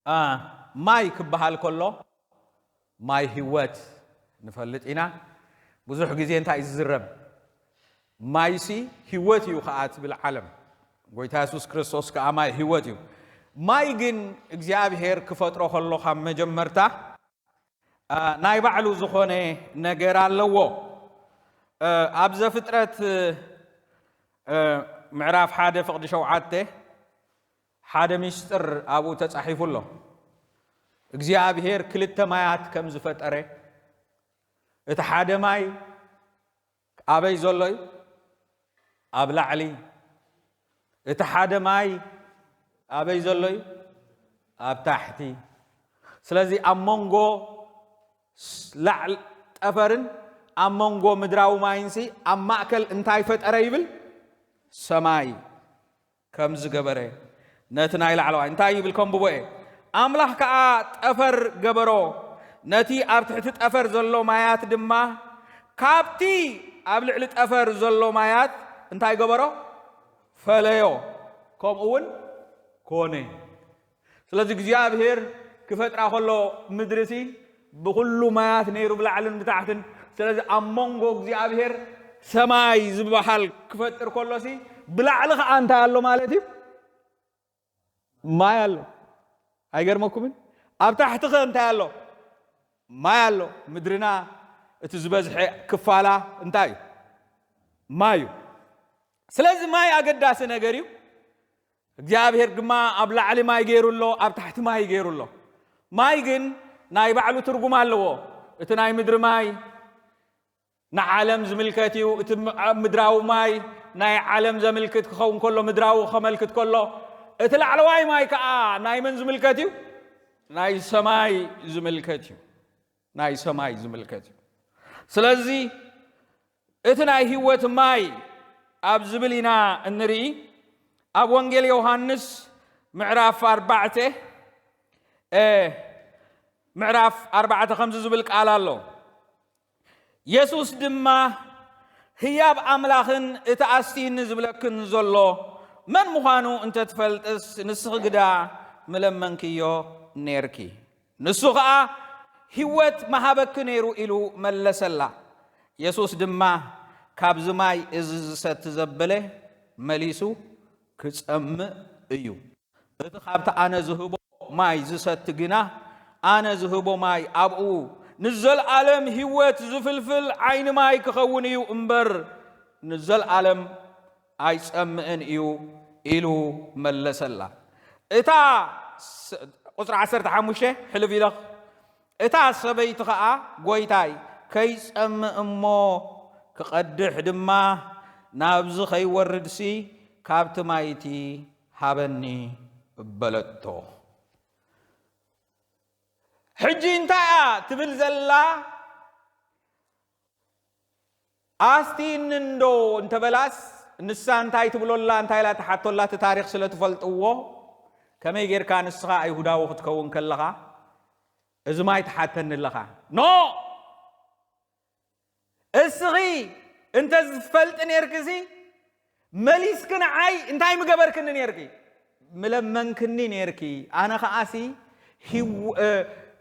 አ፣ ማይ ክበሃል ከሎ፣ ማይ ህይወት ንፈልጥ ኢና። ብዙሕ ግዜ እንታይ እዩ ዝዝረብ? ማይሲ ህይወት እዩ ኸዓ ትብል ዓለም። ጎይታ የሱስ ክርስቶስ ከኣ ማይ ህይወት እዩ። ማይ ግን እግዚኣብሔር ክፈጥሮ ከሎ ካብ መጀመርታ፣ አ፣ ናይ ባዕሉ ዝኾነ ነገር ኣለዎ። አ፣ ኣብ ዘፍጥረት፣ አ፣ ምዕራፍ ሓደ ፍቕዲ ሸውዓተ ሓደ ሚስጥር ኣብኡ ተጻሒፉ ኣሎ። እግዚኣብሔር ክልተ ማያት ከም ዝፈጠረ፣ እቲ ሓደ ማይ ኣበይ ዘሎ እዩ? ኣብ ላዕሊ። እቲ ሓደ ማይ ኣበይ ዘሎ እዩ? ኣብ ታሕቲ። ስለዚ ኣብ መንጎ ስ-፣ ላዕል-፣ ጠፈርን ኣብ መንጎ ምድራዊ ማይንሲ ኣብ ማእከል እንታይ ፈጠረ ይብል? ሰማይ ከም ዝገበረ ነቲ ናይ ላዕለዋይ እንታይ ይብል ከንብቦ እየ። ኣምላኽ ከኣ ጠፈር ገበሮ፣ ነቲ ኣብ ትሕቲ ጠፈር ዘሎ ማያት ድማ ካብቲ ኣብ ልዕሊ ጠፈር ዘሎ ማያት እንታይ ገበሮ? ፈለዮ። ከምኡ እውን ኮነ። ስለዚ እግዚኣብሔር ክፈጥራ ከሎ ምድርሲ ብኹሉ ማያት ነይሩ ብላዕልን ብታሕትን። ስለዚ ኣብ መንጎ እግዚኣብሔር ሰማይ ዝበሃል ክፈጥር ከሎሲ ብላዕሊ ከዓ እንታይ ኣሎ ማለት እዩ? ማይ ኣሎ። ኣይገርመኩምን? ኣብ ታሕቲ ከ እንታይ ኣሎ? ማይ ኣሎ። ምድርና እቲ ዝበዝሐ ክፋላ እንታይ እዩ? ማይ እዩ። ስለዚ ማይ ኣገዳሲ ነገር እዩ። እግዚኣብሔር ድማ ኣብ ላዕሊ ማይ ገይሩ ኣሎ፣ ኣብ ታሕቲ ማይ ገይሩ ኣሎ። ማይ ግን ናይ ባዕሉ ትርጉም ኣለዎ። እቲ ናይ ምድሪ ማይ ንዓለም ዝምልከት እዩ። እቲ ም-፣ ኣብ ምድራዊ ማይ ናይ ዓለም ዘምልክት ክኸውን ከሎ፣ ምድራዊ ከመልክት ከሎ፣ እቲ ላዕለዋይ ማይ ከዓ ናይ መን ዝምልከት እዩ? ናይ ሰማይ ዝምልከት እዩ። ናይ ሰማይ ዝምልከት እዩ። ስለዚ እቲ ናይ ህይወት ማይ ኣብ ዝብል ኢና እንርኢ። ኣብ ወንጌል ዮሃንስ ምዕራፍ ኣርባዕተ፣ እ፣ ምዕራፍ ኣርባዕተ ከምዚ ዝብል ቃል ኣሎ። የሱስ ድማ፣ ህያብ ኣምላኽን እቲ ኣስቲኒ ዝብለክን ዘሎ መን ምዃኑ እንተትፈልጥስ፣ ንስኺ ግዳ ምለመንክዮ ኔርኪ። ንሱ ኸኣ ህይወት መሃበኪ ነይሩ ኢሉ መለሰላ። የሱስ ድማ፣ ካብዚ ማይ እዚ ዝሰቲ ዘበለ መሊሱ ክጸምእ እዩ። እቲ ካብቲ ኣነ ዝህቦ ማይ ዝሰቲ ግና፣ ኣነ ዝህቦ ማይ ኣብኡ ንዘለኣለም ህይወት ዝፍልፍል ዓይኒ ማይ ክኸውን እዩ እምበር፣ ንዘለኣለም ኣይጸምእን እዩ ኢሉ መለሰላ። እታ ስ-፣ ቁጽሪ ዓሰርተ ሓሙሽተ ሕልፍ ኢለ፣ እታ ሰበይቲ ኸኣ፣ "ጐይታይ፣ ከይጸምእ እሞ ክቐድሕ ድማ ናብዚ ከይወርድሲ ካብቲ ማይቲ ሃበኒ" በለቶ። ሕጂ እንታይ እያ ትብል ዘላ? ኣስቲኒ እንዶ እንተበላስ፣ ንሳ እንታይ ትብሎላ፣ እንታይ ኢላ ትሓቶላ፣ እቲ ታሪኽ ስለ ትፈልጥዎ፣ ከመይ ጌርካ ንስኻ ኣይሁዳዊ ክትከውን ከለኻ፣ እዚ ማይ ትሓተኒ ኣለኻ? ኖ! እስኺ እንተ ዝፈልጢ ኔርክሲ፣ መሊስኪ ንዓይ እንታይ ምገበርክኒ ኔርኪ? ምለመንክኒ ኔርኪ። ኣነ ኸኣሲ፣ ሂው-፣ እ፣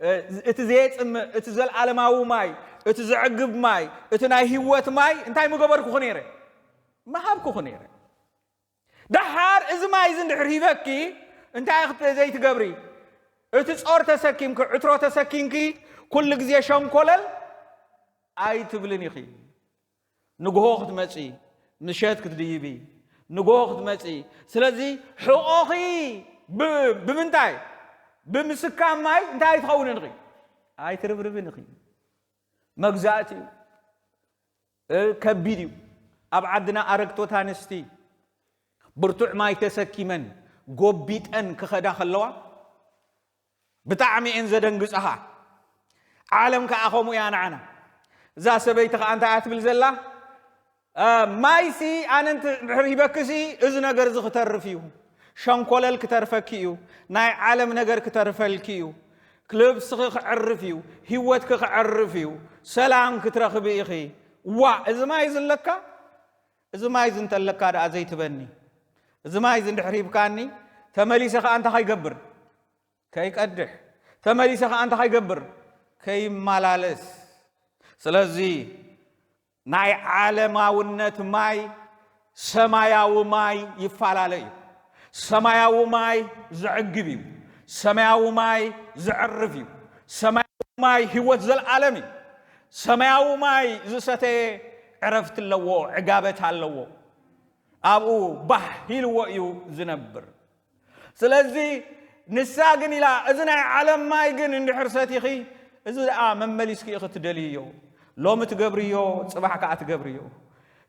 እ፣ እቲ ዘየጽምእ፣ እቲ ዘለኣለማዊ ማይ፣ እቲ ዘዕግብ ማይ፣ እቲ ናይ ህይወት ማይ እንታይ ምገበርኩኺ ኔረ? ምሃብኩኺ ኔረ። ደሓር እዚ ማይ እዚ እንድሕር ሂበኪ፣ እንታይ ኢኺ ዘይትገብሪ? እቲ ጾር ተሰኪምኪ፣ ዕትሮ ተሰኪምኪ፣ ኩሉ ግዜ ሸንኮለል ኣይትብልን ኢኺ። ንግሆ ክትመጺ፣ ምሸት ክትድይቢ፣ ንግሆ ክትመጺ። ስለዚ ሕቖኺ ብ-፣ ብምንታይ? ብምስካም ማይ እንታይ ኣይትኸውንን ኢኺ? ኣይትርብርብን ኢኺ። መግዛእቲ እዩ። እ፣ ከቢድ እዩ። ኣብ ዓድና ኣረግቶት ኣንስቲ ብርቱዕ ማይ ተሰኪመን ጎቢጠን ክኸዳ ከለዋ ብጣዕሚ እየን ዘደንግጻኻ። ዓለም ከኣ ከምኡ እያ ንዓና። እዛ ሰበይቲ ከኣ እንታይ እያ ትብል ዘላ? እ፣ ማይሲ ኣነ እንተ-፣ እንድሕር ሂበክሲ፣ እዚ ነገር እዚ ክተርፍ እዩ። ሸንኮለል ክተርፈኪ እዩ። ናይ ዓለም ነገር ክተርፈልኪ እዩ። ልብስኺ ክዕርፍ እዩ። ህይወትኪ ክዕርፍ እዩ። ሰላም ክትረኽቢ ኢኺ። ዋእ፣ እዚ ማይ እዚ ኣለካ? እዚ ማይ እዚ እንተለካ ደኣ ዘይትበኒ። እዚ ማይ እዚ እንድሕር ሂብካኒ፣ ተመሊሰ ከኣ እንታይ ከይገብር? ከይቀድሕ፣ ተመሊሰ ከዓ እንታይ ከይገብር? ከይመላለስ። ስለዚ ናይ ዓለማውነት ማይ ሰማያዊ ማይ ይፈላለ እዩ። ሰማያዊ ማይ ዘዕግብ እዩ። ሰማያዊ ማይ ዘዕርፍ እዩ። ሰማያዊ ማይ ህይወት ዘለዓለም እዩ። ሰማያዊ ማይ ዝሰተየ ዕረፍቲ ኣለዎ፣ ዕጋበት ኣለዎ። ኣብኡ ባህ ኢልዎ እዩ ዝነብር። ስለዚ ንሳ ግን ኢላ፣ እዚ ናይ ዓለም ማይ ግን እንድሕር ሰቲኺ፣ እዚ ደኣ መመሊስኪ ኢኺ ትደልይዮ። ሎሚ ትገብርዮ፣ ጽባሕ ከኣ ትገብርዮ።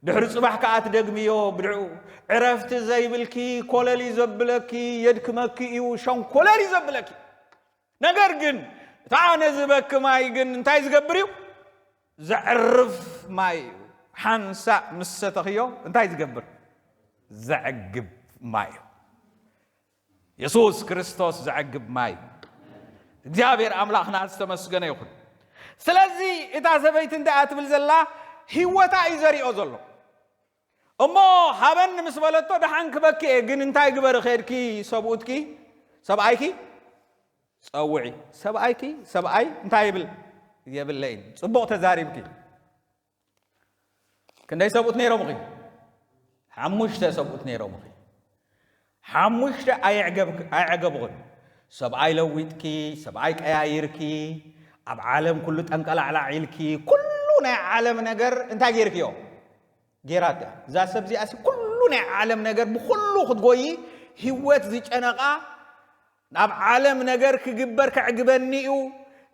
ድሕሪ ጽባሕ ከኣ ትደግምዮ። ብድዕኡ ዕረፍቲ ዘይብልኪ፣ ኮለል እዩ ዘብለኪ፣ የድክመኪ እዩ፣ ሸንኮለል እዩ ዘብለኪ። ነገር ግን እቲ ኣነ ዝህበኪ ማይ ግን እንታይ ዝገብር እዩ? ዘዕርፍ ማይ እዩ። ሓንሳእ ምስ ሰተኽዮ እንታይ ዝገብር? ዘዕግብ ማይ እዩ። የሱስ ክርስቶስ ዘዕግብ ማይ እዩ። እግዚኣብሔር ኣምላኽና ዝተመስገነ ይኹን። ስለዚ እታ ሰበይቲ እንታይ እያ ትብል ዘላ? ህይወታ እዩ ዘሪኦ ዘሎ። እሞ ሃበኒ ምስ በለቶ፣ ደሓን ክበኪ እየ፣ ግን እንታይ ግበሪ ከድኪ ሰብኡትኪ፣ ሰብኣይኪ ጸውዒ። ሰብኣይኪ፣ ሰብኣይ እንታይ ይብል? የብለይን። ጽቡቕ ተዛሪብኪ። ክንደይ ሰብኡት ነይሮምኺ? ሓሙሽተ ሰብኡት ነይሮምኺ። ሓሙሽተ ኣየዕገብ-፣ ኣየዕገቡኽን። ሰብኣይ ለዊጥኪ፣ ሰብኣይ ቀያይርኪ፣ ኣብ ዓለም ኩሉ ጠንቀላዕላዕ ኢልኪ፣ ኩሉ ናይ ዓለም ነገር እንታይ ጌርክዮ? ጌራታ። እዛ ሰብ እዚኣ ሲ ኩሉ ናይ ዓለም ነገር ብኹሉ ክትጎይ፣ ህይወት ዝጨነቓ፣ ናብ ዓለም ነገር ክግበር ከዕግበኒ እዩ፣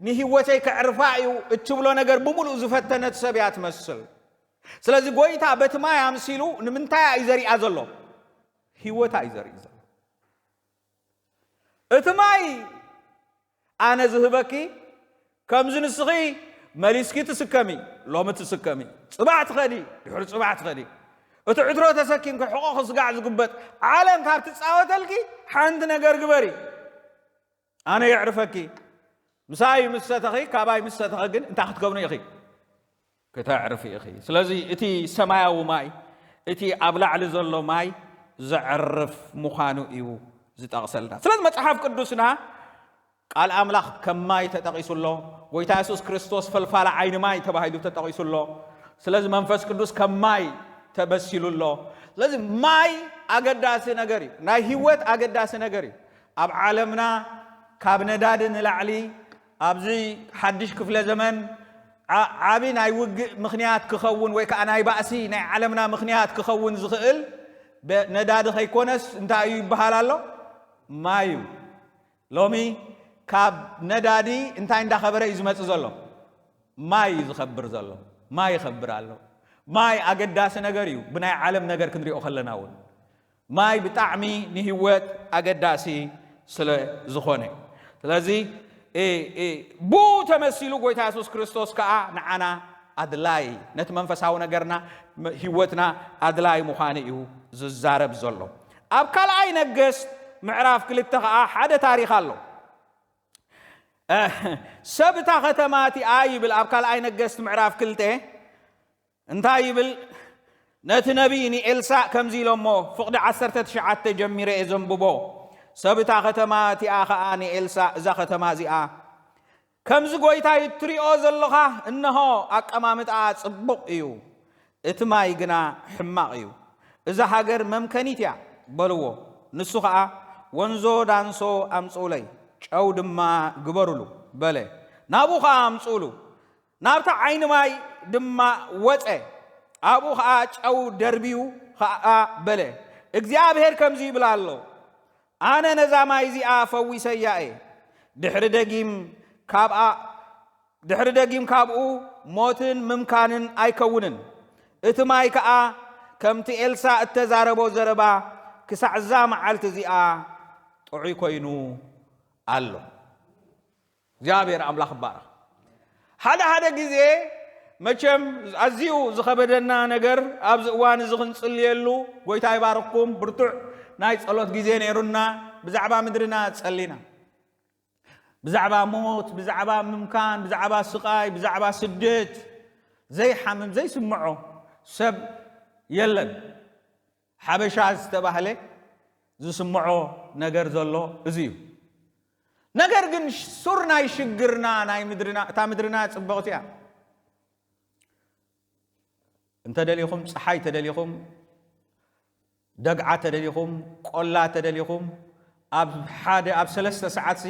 ንህይወተይ ከዕርፋ እዩ እትብሎ ነገር ብምሉእ ዝፈተነት ሰብ እያ ትመስል። ስለዚ ጎይታ በቲ ማይ ኣምሲሉ ንምንታይ እዩ ዘሪኣ ዘሎ? ህይወታ እዩ ዘርኢ ዘሎ። እቲ ማይ ኣነ ዝህበኪ፣ ከምዚ ንስኺ መሊስኪ ትስከሚ፣ ሎሚ ትስከሚ፣ ጽባሕ ትኸዲ፣ ድሕሪ ጽባሕ ትኸዲ። እቲ ዕትሮ ተሰኪምኪ ሕቖኺ ስጋዕ ዝጉበጥ ዓለም ካብ ትጻወተልኪ፣ ሓንቲ ነገር ግበሪ። ኣነ የዕርፈኪ። ምሳይ ምስ ሰተኺ፣ ካባይ ምስ ሰተኺ ግን እንታይ ክትገብኑ ኢኺ? ክተዕርፊ ኢኺ። ስለዚ እቲ ሰማያዊ ማይ፣ እቲ ኣብ ላዕሊ ዘሎ ማይ ዘዕርፍ ምዃኑ እዩ ዝጠቕሰልና። ስለዚ መጽሓፍ ቅዱስና ቃል ኣምላኽ ከም ማይ ተጠቒሱ ኣሎ። ጎይታ የሱስ ክርስቶስ ፈልፋለ ዓይኒ ማይ ተባሂሉ ተጠቒሱ ኣሎ። ስለዚ መንፈስ ቅዱስ ከም ማይ ተመሲሉ ኣሎ። ስለዚ ማይ ኣገዳሲ ነገር እዩ። ናይ ህይወት ኣገዳሲ ነገር እዩ። ኣብ ዓለምና ካብ ነዳዲ ንላዕሊ ኣብዚ ሓድሽ ክፍለ ዘመን ዓ-፣ ዓቢ ናይ ውግእ ምኽንያት ክኸውን ወይ ከዓ ናይ ባእሲ ናይ ዓለምና ምኽንያት ክኸውን ዝኽእል በ-፣ ነዳዲ ከይኮነስ እንታይ እዩ ይበሃል ኣሎ? ማይ እዩ። ሎሚ ካብ ነዳዲ እንታይ እንዳኸበረ እዩ ዝመጽእ ዘሎ? ማይ እዩ ዝኸብር ዘሎ። ማይ ይኸብር ኣሎ። ማይ ኣገዳሲ ነገር እዩ፣ ብናይ ዓለም ነገር ክንሪኦ ከለና እውን። ማይ ብጣዕሚ ንህይወት ኣገዳሲ ስለ ዝኾነ። ስለዚ፣ እ፣ እ፣ ብኡ ተመሲሉ ጎይታ የሱስ ክርስቶስ ከኣ ንዓና ኣድላይ፣ ነቲ መንፈሳዊ ነገርና፣ ም-፣ ህይወትና ኣድላይ ምዃኑ እዩ ዝዛረብ ዘሎ። ኣብ ካልኣይ ነገስት ምዕራፍ ክልተ ከኣ ሓደ ታሪኽ ኣሎ። እ፣ ሰብ እታ ኸተማ እቲኣ ይብል ኣብ ካልኣይ ነገስት ምዕራፍ ክልተ፣ እንታይ ይብል? ነቲ ነቢይ ንኤልሳእ ከምዚ ኢሎሞ፣ ፍቕዲ ዓሰርተ ትሽዓተ ጀሚረ እየ ዘንብቦ። ሰብ እታ ኸተማ እቲኣ ኸኣ ንኤልሳእ፣ እዛ ኸተማ እዚኣ፣ ከምዚ ጐይታይ እትሪኦ ዘለኻ፣ እንሆ፣ ኣቀማምጣኣ ጽቡቕ እዩ፣ እቲ ማይ ግና ሕማቕ እዩ። እዛ ሃገር መምከኒት እያ፣ በልዎ። ንሱ ኸኣ፣ ወንዞ ዳንሶ ኣምጽኡለይ፣ ጨው ድማ ግበሩሉ፣ በለ። ናብኡ ኸኣ ኣምጽኡሉ። ናብታ ዓይኒ ማይ ድማ ወጸ። ኣብኡ ኸኣ ጨው ደርብዩ ኸኣ በለ፣ እግዚኣብሄር ከምዚ ይብል ኣሎ፣ ኣነ ነዛ ማይ እዚኣ ፈዊሰያ እየ። ድሕሪ ደጊም ካብኣ፣ ድሕሪ ደጊም ካብኡ ሞትን ምምካንን ኣይከውንን። እቲ ማይ ከኣ ከምቲ ኤልሳእ እተዛረቦ ዘረባ ክሳዕ እዛ መዓልቲ እዚኣ ጥዑይ ኮይኑ ኣሎ። እግዚኣብሔር ኣምላኽ ይባረኽ። ሓደ ሓደ ግዜ መቸም ኣዝዩ ዝኸበደና ነገር ኣብዚ እዋን እዚ ክንጽልየሉ፣ ጎይታ ይባርኽኩም፣ ብርቱዕ ናይ ጸሎት ግዜ ነይሩና። ብዛዕባ ምድርና ጸሊና። ብዛዕባ ሞት፣ ብዛዕባ ምምካን፣ ብዛዕባ ስቓይ፣ ብዛዕባ ስደት፣ ዘይሓምም፣ ዘይስምዖ ሰብ የለን። ሓበሻ ዝተባህለ ዝስምዖ ነገር ዘሎ እዚ እዩ። ነገር ግን ሱር ናይ ሽግርና ናይ ምድርና፣ እታ ምድርና ጽብቕቲ እያ። እንተደሊኹም፣ ጸሓይ ተደሊኹም፣ ደግዓ ተደሊኹም፣ ቆላ ተደሊኹም፣ ኣብ ሓደ፣ ኣብ ሰለስተ ሰዓት ሲ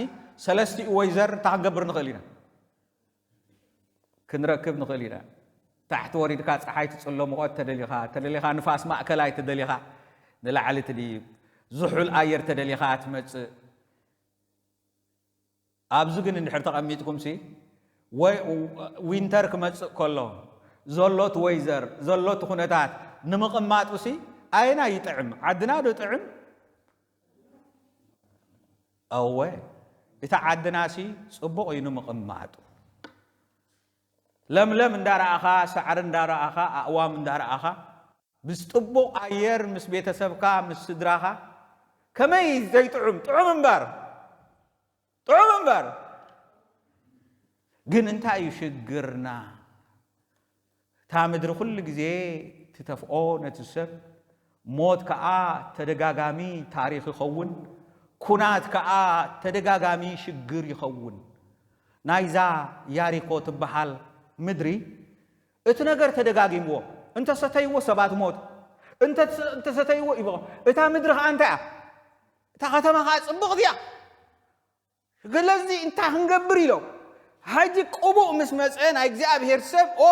ሰለስቲኡ ወይዘር እንታይ ክንገብር ንኽእል ኢና? ክንረክብ ንኽእል ኢና። ታሕቲ ወሪድካ ጸሓይ ትጽሎ፣ ሙቐት ተደሊኻ፣ ተደሊኻ ንፋስ ማእከላይ ተደሊኻ ንላዕሊ ትድይብ፣ ዝሑል ኣየር ተደሊኻ ትመጽእ። ኣብዚ ግን እንድሕር ተቐሚጥኩም ሲ፣ ወይ ዊንተር ክመጽእ ከሎ፣ ዘሎ እቲ ወይዘር፣ ዘሎ እቲ ኩነታት ንምቕማጡ ሲ፣ ኣየናይ ይጥዕም? ዓድና ዶ ጥዕም? እወ፣ እቲ ዓድና ሲ ጽቡቕ እዩ ንምቕማጡ። ለምለም እንዳረኣኻ፣ ሳዕሪ እንዳረኣኻ፣ ኣእዋም እንዳረኣኻ፣ ምስ ጽቡቕ ኣየር፣ ምስ ቤተሰብካ፣ ምስ ስድራኻ፣ ከመይ ዘይጥዑም? ጥዑም እምበር፣ ጥዑም እምበር። ግን እንታይ እዩ ሽግርና? እታ ምድሪ ኩሉ ግዜ ትተፍኦ ነቲ ሰብ፣ ሞት ከኣ ተደጋጋሚ ታሪኽ ይኸውን፣ ኩናት ከኣ ተደጋጋሚ ሽግር ይኸውን። ናይዛ ያሪኮ ትበሃል ምድሪ እቲ ነገር ተደጋጊምዎ፣ እንተሰተይዎ ሰባት ሞት፣ እንተ-፣ እንተሰተይዎ ይበ-፣ እታ ምድሪ ከኣ እንታይ እያ? እታ ከተማ ከኣ ጽብቕቲ እያ። ስለዚ እንታይ ክንገብር ኢሎም፣ ሕጂ ቅቡእ ምስ መጸ ናይ እግዚኣብሔር ሰብ፣ ኦ፣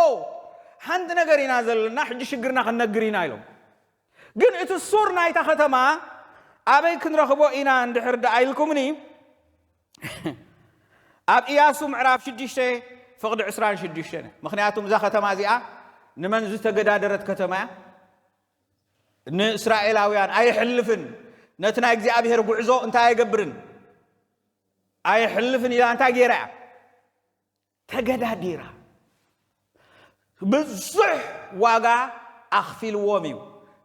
ሓንቲ ነገር ኢና ዘለና፣ ሕጂ ሽግርና ክንነግር ኢና ኢሎም። ግን እቲ ሱር ናይታ ከተማ ኣበይ ክንረኽቦ ኢና እንድሕር ደኣ ኢልኩምኒ፣ ኣብ ኢያሱ ምዕራፍ ሽዱሽተ ፍቕዲ ዕስራን ሽዱሽተን። ምኽንያቱም እዛ ከተማ እዚኣ ንመን ዝተገዳደረት ከተማ እያ? ንእስራኤላውያን። ኣየሕልፍን። ነቲ ናይ እግዚኣብሔር ጉዕዞ እንታይ ኣይገብርን? ኣየሕልፍን ኢላ እንታይ ገይራ እያ? ተገዳዲራ። ብዙሕ ዋጋ ኣኽፊልዎም እዩ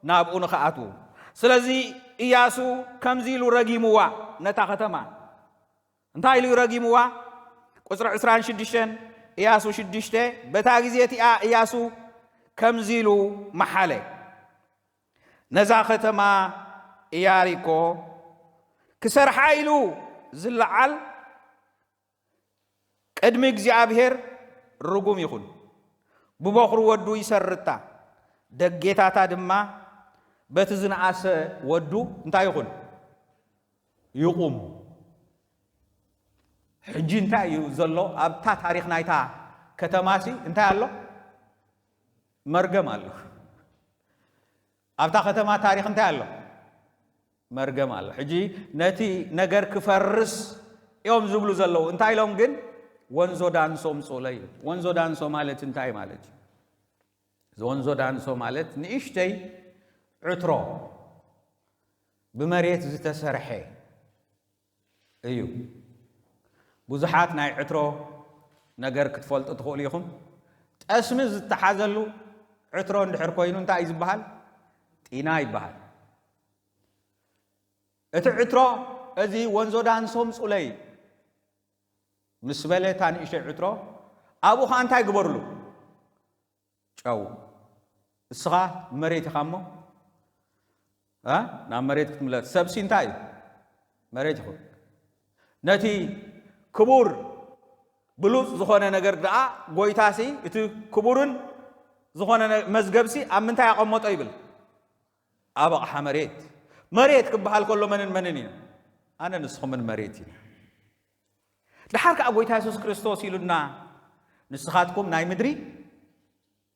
ናብኡ ንኽኣትዉ። ስለዚ ኢያሱ ከምዚ ኢሉ ረጊምዋ ነታ ከተማ። እንታይ ኢሉ እዩ ረጊምዋ? ቁጽሪ ዕስራን ሽዱሽተን፣ ኢያሱ ሽዱሽተ፣ በታ ግዜ እቲኣ ኢያሱ ከምዚ ኢሉ መሓለ፣ ነዛ ከተማ ኢያሪኮ ክሰርሓ ኢሉ ዝለዓል ቅድሚ እግዚኣብሔር ርጉም ይኹን። ብበኹሪ ወዱ ይሰርታ፣ ደጌታታ ድማ በቲ ዝነኣሰ ወዱ እንታይ ይኹን? ይቑም። ሕጂ እንታይ እዩ ዘሎ? ኣብታ ታሪኽ ናይታ ከተማሲ እንታይ ኣሎ? መርገም ኣሎ። ኣብታ ከተማ ታሪኽ እንታይ ኣሎ? መርገም ኣሎ። ሕጂ ነቲ ነገር ክፈርስ እዮም ዝብሉ ዘለዉ። እንታይ ኢሎም ግን? ወንዞ ዳንሶ ምጹለይ። ወንዞ ዳንሶ ማለት እንታይ ማለት እዩ? እዚ ወንዞ ዳንሶ ማለት ንእሽተይ ዕትሮ ብመሬት ዝተሰርሐ እዩ። ብዙሓት ናይ ዕትሮ ነገር ክትፈልጡ ትኽእሉ ኢኹም። ጠስሚ ዝተሓዘሉ ዕትሮ እንድሕር ኮይኑ እንታይ እዩ ዝበሃል? ጢና ይበሃል። እቲ ዕትሮ እዚ ወንዞ ዳንሶ ምጹለይ ምስ በለ እታ ንእሽተይ ዕትሮ ኣብኡ ኸዓ እንታይ ግበርሉ? ጨው። እስኻ መሬት ኢኻ እሞ፣ እ? ናብ መሬት ክትምለስ። ሰብሲ እንታይ እዩ? መሬት ይኹን። ነቲ ክቡር ብሉጽ ዝኾነ ነገር ደኣ ጎይታሲ እቲ ክቡርን ዝኾነ ነ-፣ መዝገብሲ ኣብ ምንታይ ኣቐመጦ ይብል? ኣብ ኣቕሓ መሬት። መሬት ክበሃል ከሎ መንን መንን ኢና? ኣነ ንስኹምን መሬት ኢና። ደሓር ከኣ ጎይታ የሱስ ክርስቶስ ኢሉና፣ "ንስኻትኩም ናይ ምድሪ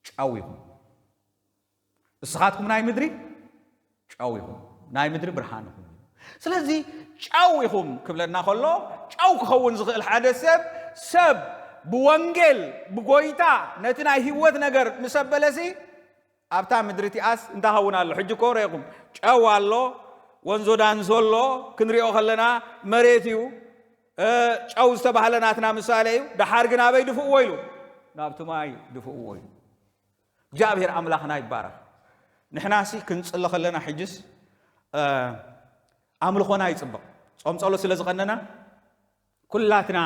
ጨው ኢኹም። ንስኻትኩም ናይ ምድሪ ጨው ኢኹም፣ ናይ ምድሪ ብርሃን ኢኹም." ስለዚ ጨው ኢኹም ክብለና ከሎ፣ ጨው ክኸውን ዝኽእል ሓደ ሰብ፣ ሰብ ብወንጌል፣ ብጎይታ ነቲ ናይ ህይወት ነገር ምስ ኣበለሲ፣ ኣብታ ምድሪ እቲኣስ እንታይ ኸውን ኣሎ? ሕጂ እኮ ርኢኹም፣ ጨው ኣሎ፣ ወንዞ ዳንሶ ኣሎ፣ ክንሪኦ ከለና መሬት እዩ። እ፣ ጨው ዝተባህለ ናትና ምሳሌ እዩ። ደሓር ግን ኣበይ ድፍእዎ ኢሉ? ናብቲ ማይ ድፍእዎ ኢሉ። እግዚኣብሔር ኣምላኽና ይባረኽ። ንሕናሲ ክንጽሊ ከለና ሕጅስ፣ እ፣ ኣምልኾና ይጽብቕ። ጾም ጸሎት ስለ ዝቐነና፣ ኩላትና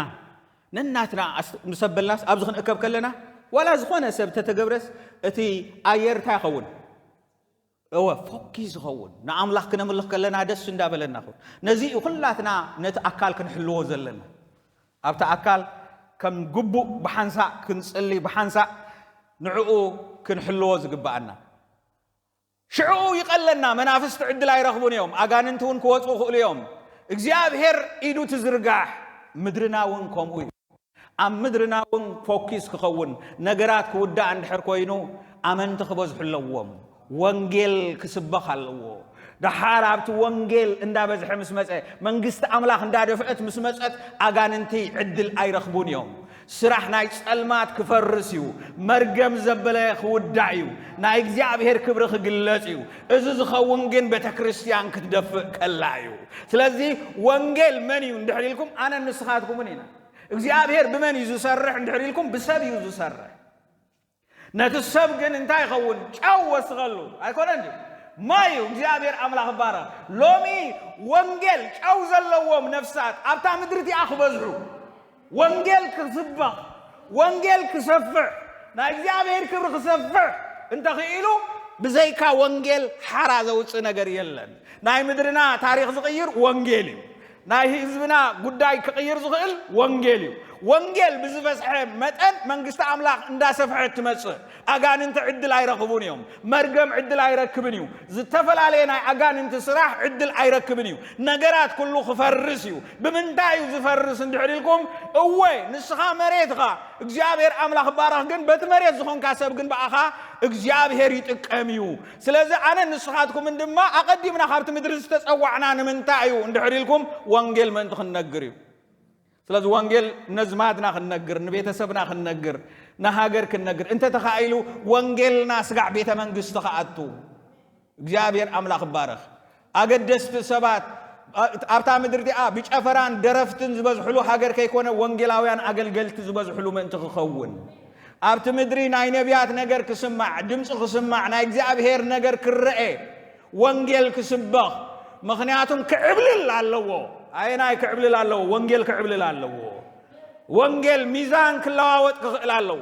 ነናትና ኣስ-፣ ምስ ኣበልናስ ኣብዚ ክንእከብ ከለና፣ ዋላ ዝኾነ ሰብ ተተገብረስ፣ እቲ ኣየር እንታይ ይኸውን? እወ፣ ፎኪስ ይኸውን። ንኣምላኽ ክነምልኽ ከለና ደስ እንዳበለና ይኸውን። ነዚ እዩ ኩላትና ነቲ ኣካል ክንሕልዎ ዘለና። ኣብቲ ኣካል ከም ግቡእ ብሓንሳእ ክንጽሊ፣ ብሓንሳእ ንዕኡ ክንሕልዎ ዝግብኣና። ሽዕኡ ይቐለና፣ መናፍስቲ ዕድል ኣይረኽቡን እዮም፣ ኣጋንንቲ እውን ክወፁ ይኽእሉ እዮም። እግዚኣብሔር ኢዱ ትዝርጋሕ፣ ምድርና እውን ከምኡ እዩ። ኣብ ምድርና እውን ፎኪስ ክኸውን፣ ነገራት ክውዳእ እንድሕር ኮይኑ፣ ኣመንቲ ክበዝሑ ኣለዎም። ወንጌል ክስበኽ ኣለዎ። ደሓር ኣብቲ ወንጌል እንዳበዝሐ ምስ መጸ፣ መንግስቲ ኣምላኽ እንዳደፍአት ምስ መጸት፣ ኣጋንንቲ ዕድል ኣይረኽቡን እዮም። ስራሕ ናይ ጸልማት ክፈርስ እዩ። መርገም ዘበለ ክውዳእ እዩ። ናይ እግዚኣብሔር ክብሪ ክግለጽ እዩ። እዚ ዝኸውን ግን ቤተ ክርስቲያን ክትደፍእ ከላ እዩ። ስለዚ ወንጌል መን እዩ እንድሕር ኢልኩም፣ ኣነን ንስኻትኩምን ኢና። እግዚኣብሔር ብመን እዩ ዝሰርሕ እንድሕር ኢልኩም፣ ብሰብ እዩ ዝሰርሕ። ነቲ ሰብ ግን እንታይ ይኸውን? ጨው ወስኸሉ። ኣይኮነን ድዩ? ማይ እዩ። እግዚኣብሔር ኣምላኽ ይባረኽ። ሎሚ ወንጌል ጨው ዘለዎም ነፍሳት ኣብታ ምድሪ እቲኣ ክበዝሑ፣ ወንጌል ክስበኽ፣ ወንጌል ክሰፍሕ፣ ናይ እግዚኣብሔር ክብሪ ክሰፍሕ እንተኽኢሉ፣ ብዘይካ ወንጌል ሓራ ዘውፅእ ነገር የለን። ናይ ምድርና ታሪኽ ዝቕይር ወንጌል እዩ። ናይ ህዝብና ጉዳይ ክቕይር ዝኽእል ወንጌል እዩ። ወንጌል ብዝበዝሐ መጠን መንግስቲ ኣምላኽ እንዳሰፍሐት ትመጽእ። ኣጋንንቲ ዕድል ኣይረኽቡን እዮም። መርገም ዕድል ኣይረክብን እዩ። ዝተፈላለየ ናይ ኣጋንንቲ ስራሕ ዕድል ኣይረክብን እዩ። ነገራት ኩሉ ክፈርስ እዩ። ብምንታይ እዩ ዝፈርስ እንድሕር ኢልኩም፣ እወ፣ ንስኻ መሬት ኢኻ፣ እግዚኣብሔር ኣምላኽ ይባረኽ፣ ግን በቲ መሬት ዝኾንካ ሰብ ግን ብኣኻ እግዚኣብሔር ይጥቀም እዩ። ስለዚ ኣነ ንስኻትኩምን ድማ ኣቐዲምና ካብቲ ምድሪ ዝተጸዋዕና ንምንታይ እዩ እንድሕር ኢልኩም፣ ወንጌል ምእንቲ ክንነግር እዩ። ስለዚ ወንጌል ነዝማድና ክንነግር፣ ንቤተሰብና ክንነግር፣ ንሃገር ክንነግር፣ እንተተኻኢሉ ወንጌልና ስጋዕ ቤተ መንግስቲ ክኣቱ። እግዚኣብሔር ኣምላኽ ይባረኽ። ኣገደስቲ ሰባት ኣብታ ምድሪ እቲኣ ብጨፈራን ደረፍትን ዝበዝሕሉ ሃገር ከይኮነ፣ ወንጌላውያን ኣገልገልቲ ዝበዝሕሉ ምእንቲ ክኸውን፣ ኣብቲ ምድሪ ናይ ነቢያት ነገር ክስማዕ፣ ድምፂ ክስማዕ፣ ናይ እግዚኣብሔር ነገር ክረአ፣ ወንጌል ክስበኽ። ምኽንያቱም ክዕብልል ኣለዎ። ኣየናይ ክዕብልል ኣለዎ? ወንጌል ክዕብልል ኣለዎ። ወንጌል ሚዛን ክለዋወጥ ክኽእል ኣለዎ።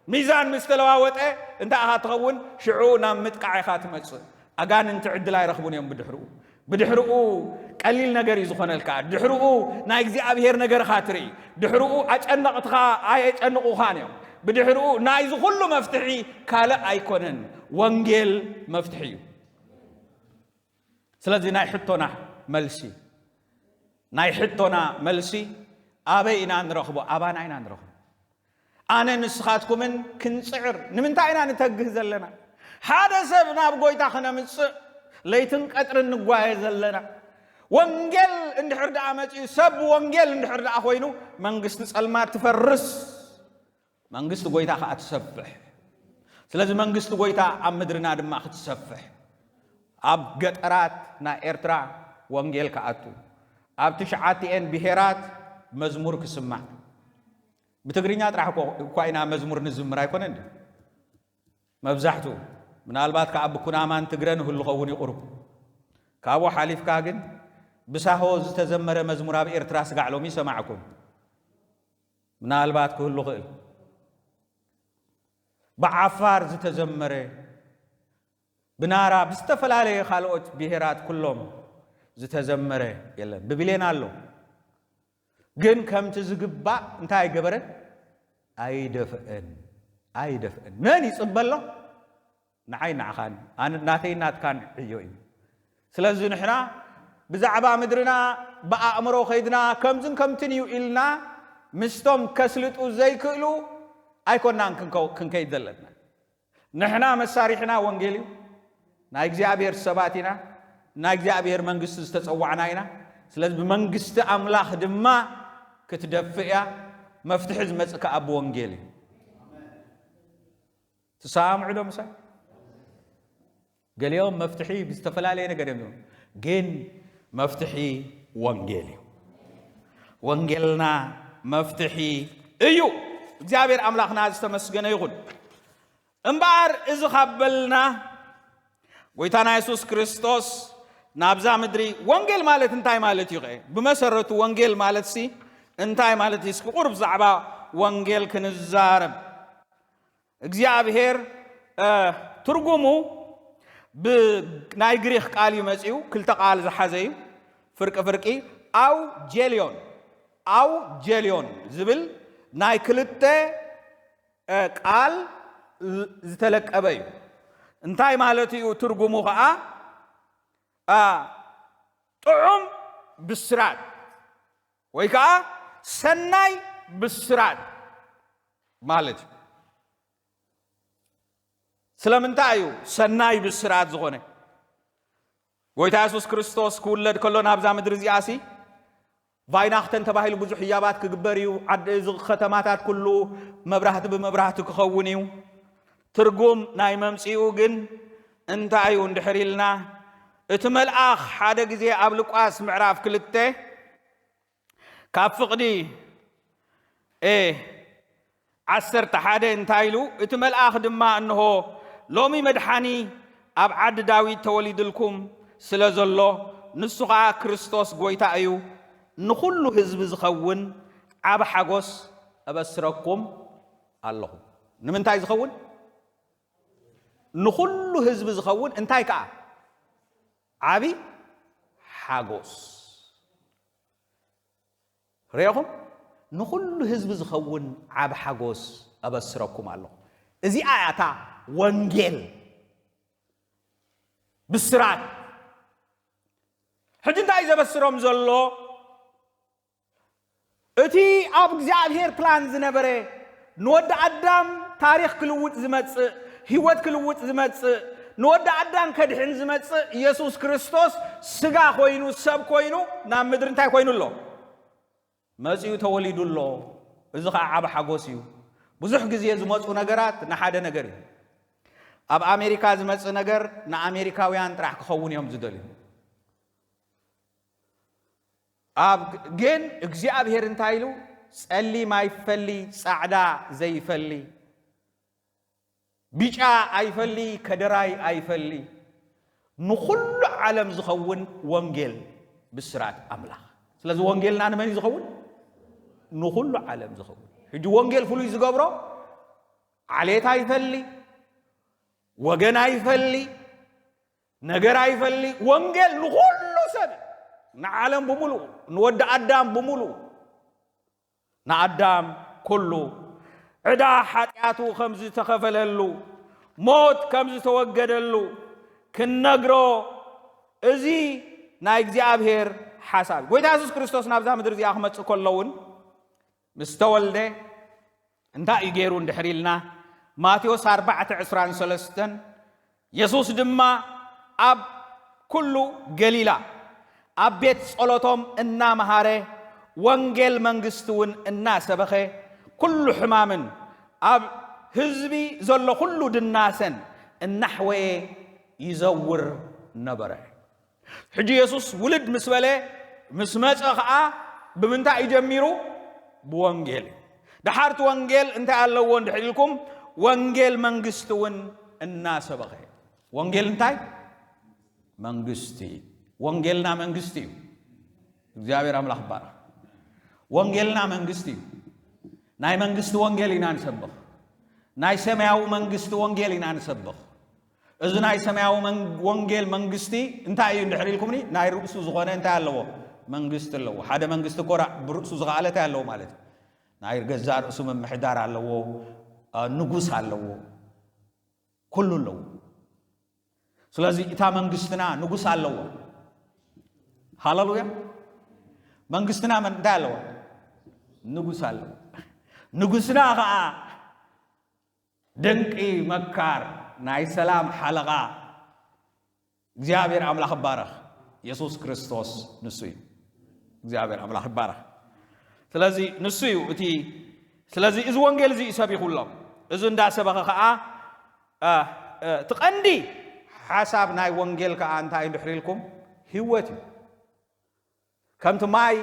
ሚዛን ምስ ተለዋወጠ እንታይ ኢኻ ትኸውን? ሽዑ ናብ ምጥቃዕ ኢኻ ትመጽእ። ኣጋንንቲ ዕድል ኣይረኽቡን እዮም ብድሕርኡ። ብድሕርኡ ቀሊል ነገር እዩ ዝኾነልካ። ድሕርኡ ናይ እግዚኣብሔር ነገር ኢኻ ትርኢ። ድሕርኡ ኣጨነቕትኻ ኣየጨንቑኻን እዮም። ብድሕርኡ ናይዚ ኩሉ መፍትሒ ካልእ ኣይኮነን፣ ወንጌል መፍትሒ እዩ። ስለዚ ናይ ሕቶና መልሲ፣ ናይ ሕቶና መልሲ ኣበይ ኢና ንረኽቦ? ኣባና ኢና ንረኽቦ። ኣነ ንስኻትኩምን ክንጽዕር። ንምንታይ ኢና ንተግህ ዘለና? ሓደ ሰብ ናብ ጎይታ ክነምጽእ ለይትን ቀጥርን ንጓየ ዘለና። ወንጌል እንድሕር ደኣ መጺኡ፣ ሰብ ወንጌል እንድሕር ደኣ ኮይኑ፣ መንግስቲ ጸልማት ትፈርስ፣ መንግስቲ ጎይታ ከኣ ትሰፍሕ። ስለዚ መንግስቲ ጎይታ ኣብ ምድርና ድማ ክትሰፍሕ፣ ኣብ ገጠራት ናይ ኤርትራ ወንጌል ክኣቱ፣ ኣብ ትሽዓቲኤን ብሄራት መዝሙር ክስማዕ። ብትግርኛ ጥራሕ እኮ፣ እኳ ኢና መዝሙር ንዝምር ኣይኮነን ድዩ? መብዛሕትኡ፣ ምናልባት ከኣ ብኩናማን ትግረ ንህሉ ኸውን እዩ ቁሩብ። ካብኡ ሓሊፍካ ግን ብሳሆ ዝተዘመረ መዝሙር ኣብ ኤርትራ ስጋዕ ሎሚ ይሰማዕኩም። ምናልባት ክህሉ ኽእል። ብዓፋር ዝተዘመረ፣ ብናራ፣ ብዝተፈላለየ ካልኦት ብሄራት ኩሎም ዝተዘመረ የለን። ብብሌን ኣሎ። ግን ከምቲ ዝግባእ እንታይ ኣይገበረን? ኣይደፍአን። ኣይደፍአን። መን ይጽበ ኣሎ? ንዓይ ንዓኻን፣ ኣነ፣ ናተይ ናትካን ዕዮ እዩ። ስለዚ ንሕና ብዛዕባ ምድርና ብኣእምሮ ከይድና ከምዝን ከምትን እዩ ኢልና ምስቶም ከስልጡ ዘይክእሉ ኣይኮናን ክንከው-፣ ክንከይድ ዘለና። ንሕና መሳሪሕና ወንጌል እዩ። ናይ እግዚኣብሔር ሰባት ኢና። ናይ እግዚኣብሔር መንግስቲ ዝተጸዋዕና ኢና። ስለዚ ብመንግስቲ ኣምላኽ ድማ ክትደፍእ እያ። መፍትሒ ዝመጽእ ከኣ ብወንጌል እዩ። ትሰማምዑ ዶ ምሳይ? ገሊኦም መፍትሒ ብዝተፈላለየ ነገር እዮም ዝብሉ። ግን መፍትሒ ወንጌል እዩ። ወንጌልና መፍትሒ እዩ። እግዚኣብሔር ኣምላኽና ዝተመስገነ ይኹን። እምበኣር እዚ ካብ በልና፣ ጎይታና የሱስ ክርስቶስ ናብዛ ምድሪ፣ ወንጌል ማለት እንታይ ማለት እዩ ኸ? ብመሰረቱ ወንጌል ማለትሲ እንታይ ማለት እዩ? እስኪ ቁሩብ ብዛዕባ ወንጌል ክንዛረብ። እግዚኣብሔር፣ እ፣ ትርጉሙ ብ-፣ ናይ ግሪኽ ቃል እዩ መጺኡ፣ ክልተ ቃል ዝሓዘ እዩ። ፍርቂ ፍርቂ፣ ኣው ጄልዮን፣ ኣውጀልዮን ዝብል ናይ ክልተ ቃል ዝተለቀበ እዩ። እንታይ ማለት እዩ? ትርጉሙ ኸዓ ጥዑም ብስራት ወይ ከዓ ሰናይ ብስራት ማለት እዩ። ስለምንታይ እዩ ሰናይ ብስራት ዝኾነ? ጎይታ የሱስ ክርስቶስ ክውለድ ከሎ ናብዛ ምድሪ እዚኣሲ ቫይናኽተን ተባሂሉ ብዙሕ ህያባት ክግበር እዩ። ዓዲ እዚ ከተማታት ኩሉ መብራህቲ ብመብራህቲ ክኸውን እዩ። ትርጉም ናይ መምጽኡ ግን እንታይ እዩ እንድሕር ኢልና፣ እቲ መልኣኽ ሓደ ግዜ ኣብ ሉቃስ ምዕራፍ ክልተ ካብ ፍቕዲ ኤ ዓሰርተ ሓደ እንታይ ኢሉ? እቲ መልኣኽ ድማ እንሆ ሎሚ መድሓኒ ኣብ ዓዲ ዳዊት ተወሊድልኩም ስለ ዘሎ ንሱ ኸዓ ክርስቶስ ጎይታ እዩ፣ ንኹሉ ህዝቢ ዝኸውን ዓቢ ሓጎስ እበስረኩም ኣለኹ። ንምንታይ ዝኸውን? ንኹሉ ህዝቢ ዝኸውን እንታይ ከኣ? ዓቢ ሓጎስ። ርኢኹም? ንኹሉ ህዝቢ ዝኸውን ዓቢ ሓጎስ እበስረኩም ኣለኹ። እዚኣ እያ እታ ወንጌል ብስራት። ሕጂ እንታይ እዩ ዘበስሮም ዘሎ? እቲ ኣብ እግዚኣብሔር ፕላን ዝነበረ ንወዲ ኣዳም ታሪኽ ክልውጥ ዝመጽእ፣ ህይወት ክልውጥ ዝመጽእ፣ ንወዲ ኣዳም ከድሕን ዝመጽእ ኢየሱስ ክርስቶስ ስጋ ኮይኑ፣ ሰብ ኮይኑ ናብ ምድሪ እንታይ ኮይኑ ኣሎ? መጺኡ ተወሊዱ ኣሎ። እዚ ኸዓ ዓቢ ሓጎስ እዩ። ብዙሕ ግዜ ዝመጹ ነገራት ንሓደ ነገር እዩ። ኣብ ኣሜሪካ ዝመጽእ ነገር ንኣሜሪካውያን ጥራሕ ክኸውን እዮም ዝደልዩ። ኣብ ግን እግዚኣብሔር እንታይ ኢሉ? ጸሊም ኣይፈሊ፣ ጻዕዳ ዘይፈሊ፣ ቢጫ ኣይፈሊ፣ ከደራይ ኣይፈሊ፣ ንኹሉ ዓለም ዝኸውን ወንጌል ብስራት ኣምላኽ። ስለዚ ወንጌልና ንመን እዩ ዝኸውን? ንኹሉ ዓለም ዝኸውን። ሕጂ ወንጌል ፍሉይ ዝገብሮ ዓሌት ኣይፈሊ፣ ወገን ኣይፈሊ፣ ነገር ኣይፈሊ። ወንጌል ንኹሉ ሰብ፣ ንዓለም ብምሉኡ፣ ንወዲ ኣዳም ብምሉኡ፣ ንኣዳም ኩሉ ዕዳ ሓጢኣቱ ከም ዝተኸፈለሉ፣ ሞት ከም ዝተወገደሉ ክንነግሮ፣ እዚ ናይ እግዚኣብሔር ሓሳብ እዩ። ጎይታ የሱስ ክርስቶስ ናብዛ ምድሪ እዚኣ ክመጽእ ከሎ እውን ምስ ተወልደ እንታይ እዩ ገይሩ እንድሕር ኢልና፣ ማቴዎስ ኣርባዕተ ዕስራን ሰለስተን፣ የሱስ ድማ ኣብ ኩሉ ገሊላ ኣብ ቤት ጸሎቶም እናመሃረ፣ ወንጌል መንግስቲ እውን እናሰበኸ፣ ኩሉ ሕማምን ኣብ ህዝቢ ዘሎ ኩሉ ድናሰን እናሕወየ ይዘውር ነበረ። ሕጂ የሱስ ውልድ ምስ በለ፣ ምስ መጸ ኸኣ ብምንታይ እዩ ጀሚሩ? ብወንጌል እዩ። ደሓር እቲ ወንጌል እንታይ ኣለዎ እንድሕር ኢልኩም፣ ወንጌል መንግስቲ እውን እናሰበኸ። ወንጌል እንታይ? መንግስቲ። ወንጌልና መንግስቲ እዩ። እግዚኣብሔር ኣምላኽ ይባረኽ። ወንጌልና መንግስቲ እዩ። ናይ መንግስቲ ወንጌል ኢና ንሰብኽ። ናይ ሰማያዊ መንግስቲ ወንጌል ኢና ንሰብኽ። እዚ ናይ ሰማያዊ መን-፣ ወንጌል መንግስቲ እንታይ እዩ እንድሕር ኢልኩምኒ፣ ናይ ርእሱ ዝኾነ እንታይ ኣለዎ? መንግስቲ ኣለዎ። ሓደ መንግስቲ እኮ ራ-፣ ብርእሱ ዝኸኣለ እንታይ ኣለዎ ማለት እዩ? ናይ ገዛእ ርእሱ ምምሕዳር ኣለዎ፣ አ፣ ንጉስ ኣለዎ፣ ኩሉ ኣለዎ። ስለዚ እታ መንግስትና ንጉስ ኣለዎ። ሃሌሉያ። መንግስትና መን-፣ እንታይ ኣለዎ? ንጉስ ኣለዎ። ንጉስና ኸዓ ድንቂ መካር፣ ናይ ሰላም ሓለቓ፣ እግዚኣብሔር ኣምላኽ ይባረኽ። የሱስ ክርስቶስ ንሱ እዩ። እግዚኣብሔር ኣምላኽ ይባረኽ። ስለዚ ንሱ እዩ እቲ፣ ስለዚ እዚ ወንጌል እዚ እዩ ሰቢኹሎም። እዚ እንዳሰበኸ ኸዓ፣ አ፣ አ፣ እቲ ቀንዲ ሓሳብ ናይ ወንጌል ከኣ እንታይ እንድሕር ኢልኩም፣ ህይወት እዩ። ከምቲ ማይ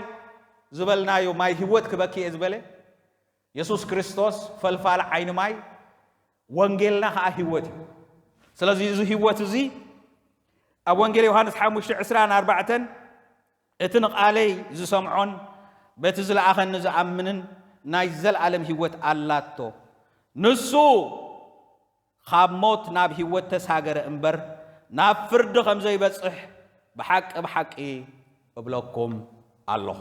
ዝበልናዮ፣ ማይ ህይወት ክበኪ እየ ዝበለ፣ የሱስ ክርስቶስ ፈልፋል ዓይኒ ማይ፣ ወንጌልና ከኣ ህይወት እዩ። ስለዚ እዚ ህይወት እዚ ኣብ ወንጌል ዮሃንስ ሓሙሽተ ዕስራን ኣርባዕተን፣ "እቲ ንቓለይ ዝሰምዖን በቲ ዝለኣኸኒ ዝኣምንን ናይ ዘለኣለም ህይወት ኣላቶ። ንሱ ካብ ሞት ናብ ህይወት ተሳገረ እምበር፣ ናብ ፍርዲ ከም ዘይበጽሕ ብሓቂ፣ ብሓቂ እብለኩም ኣለኹ።"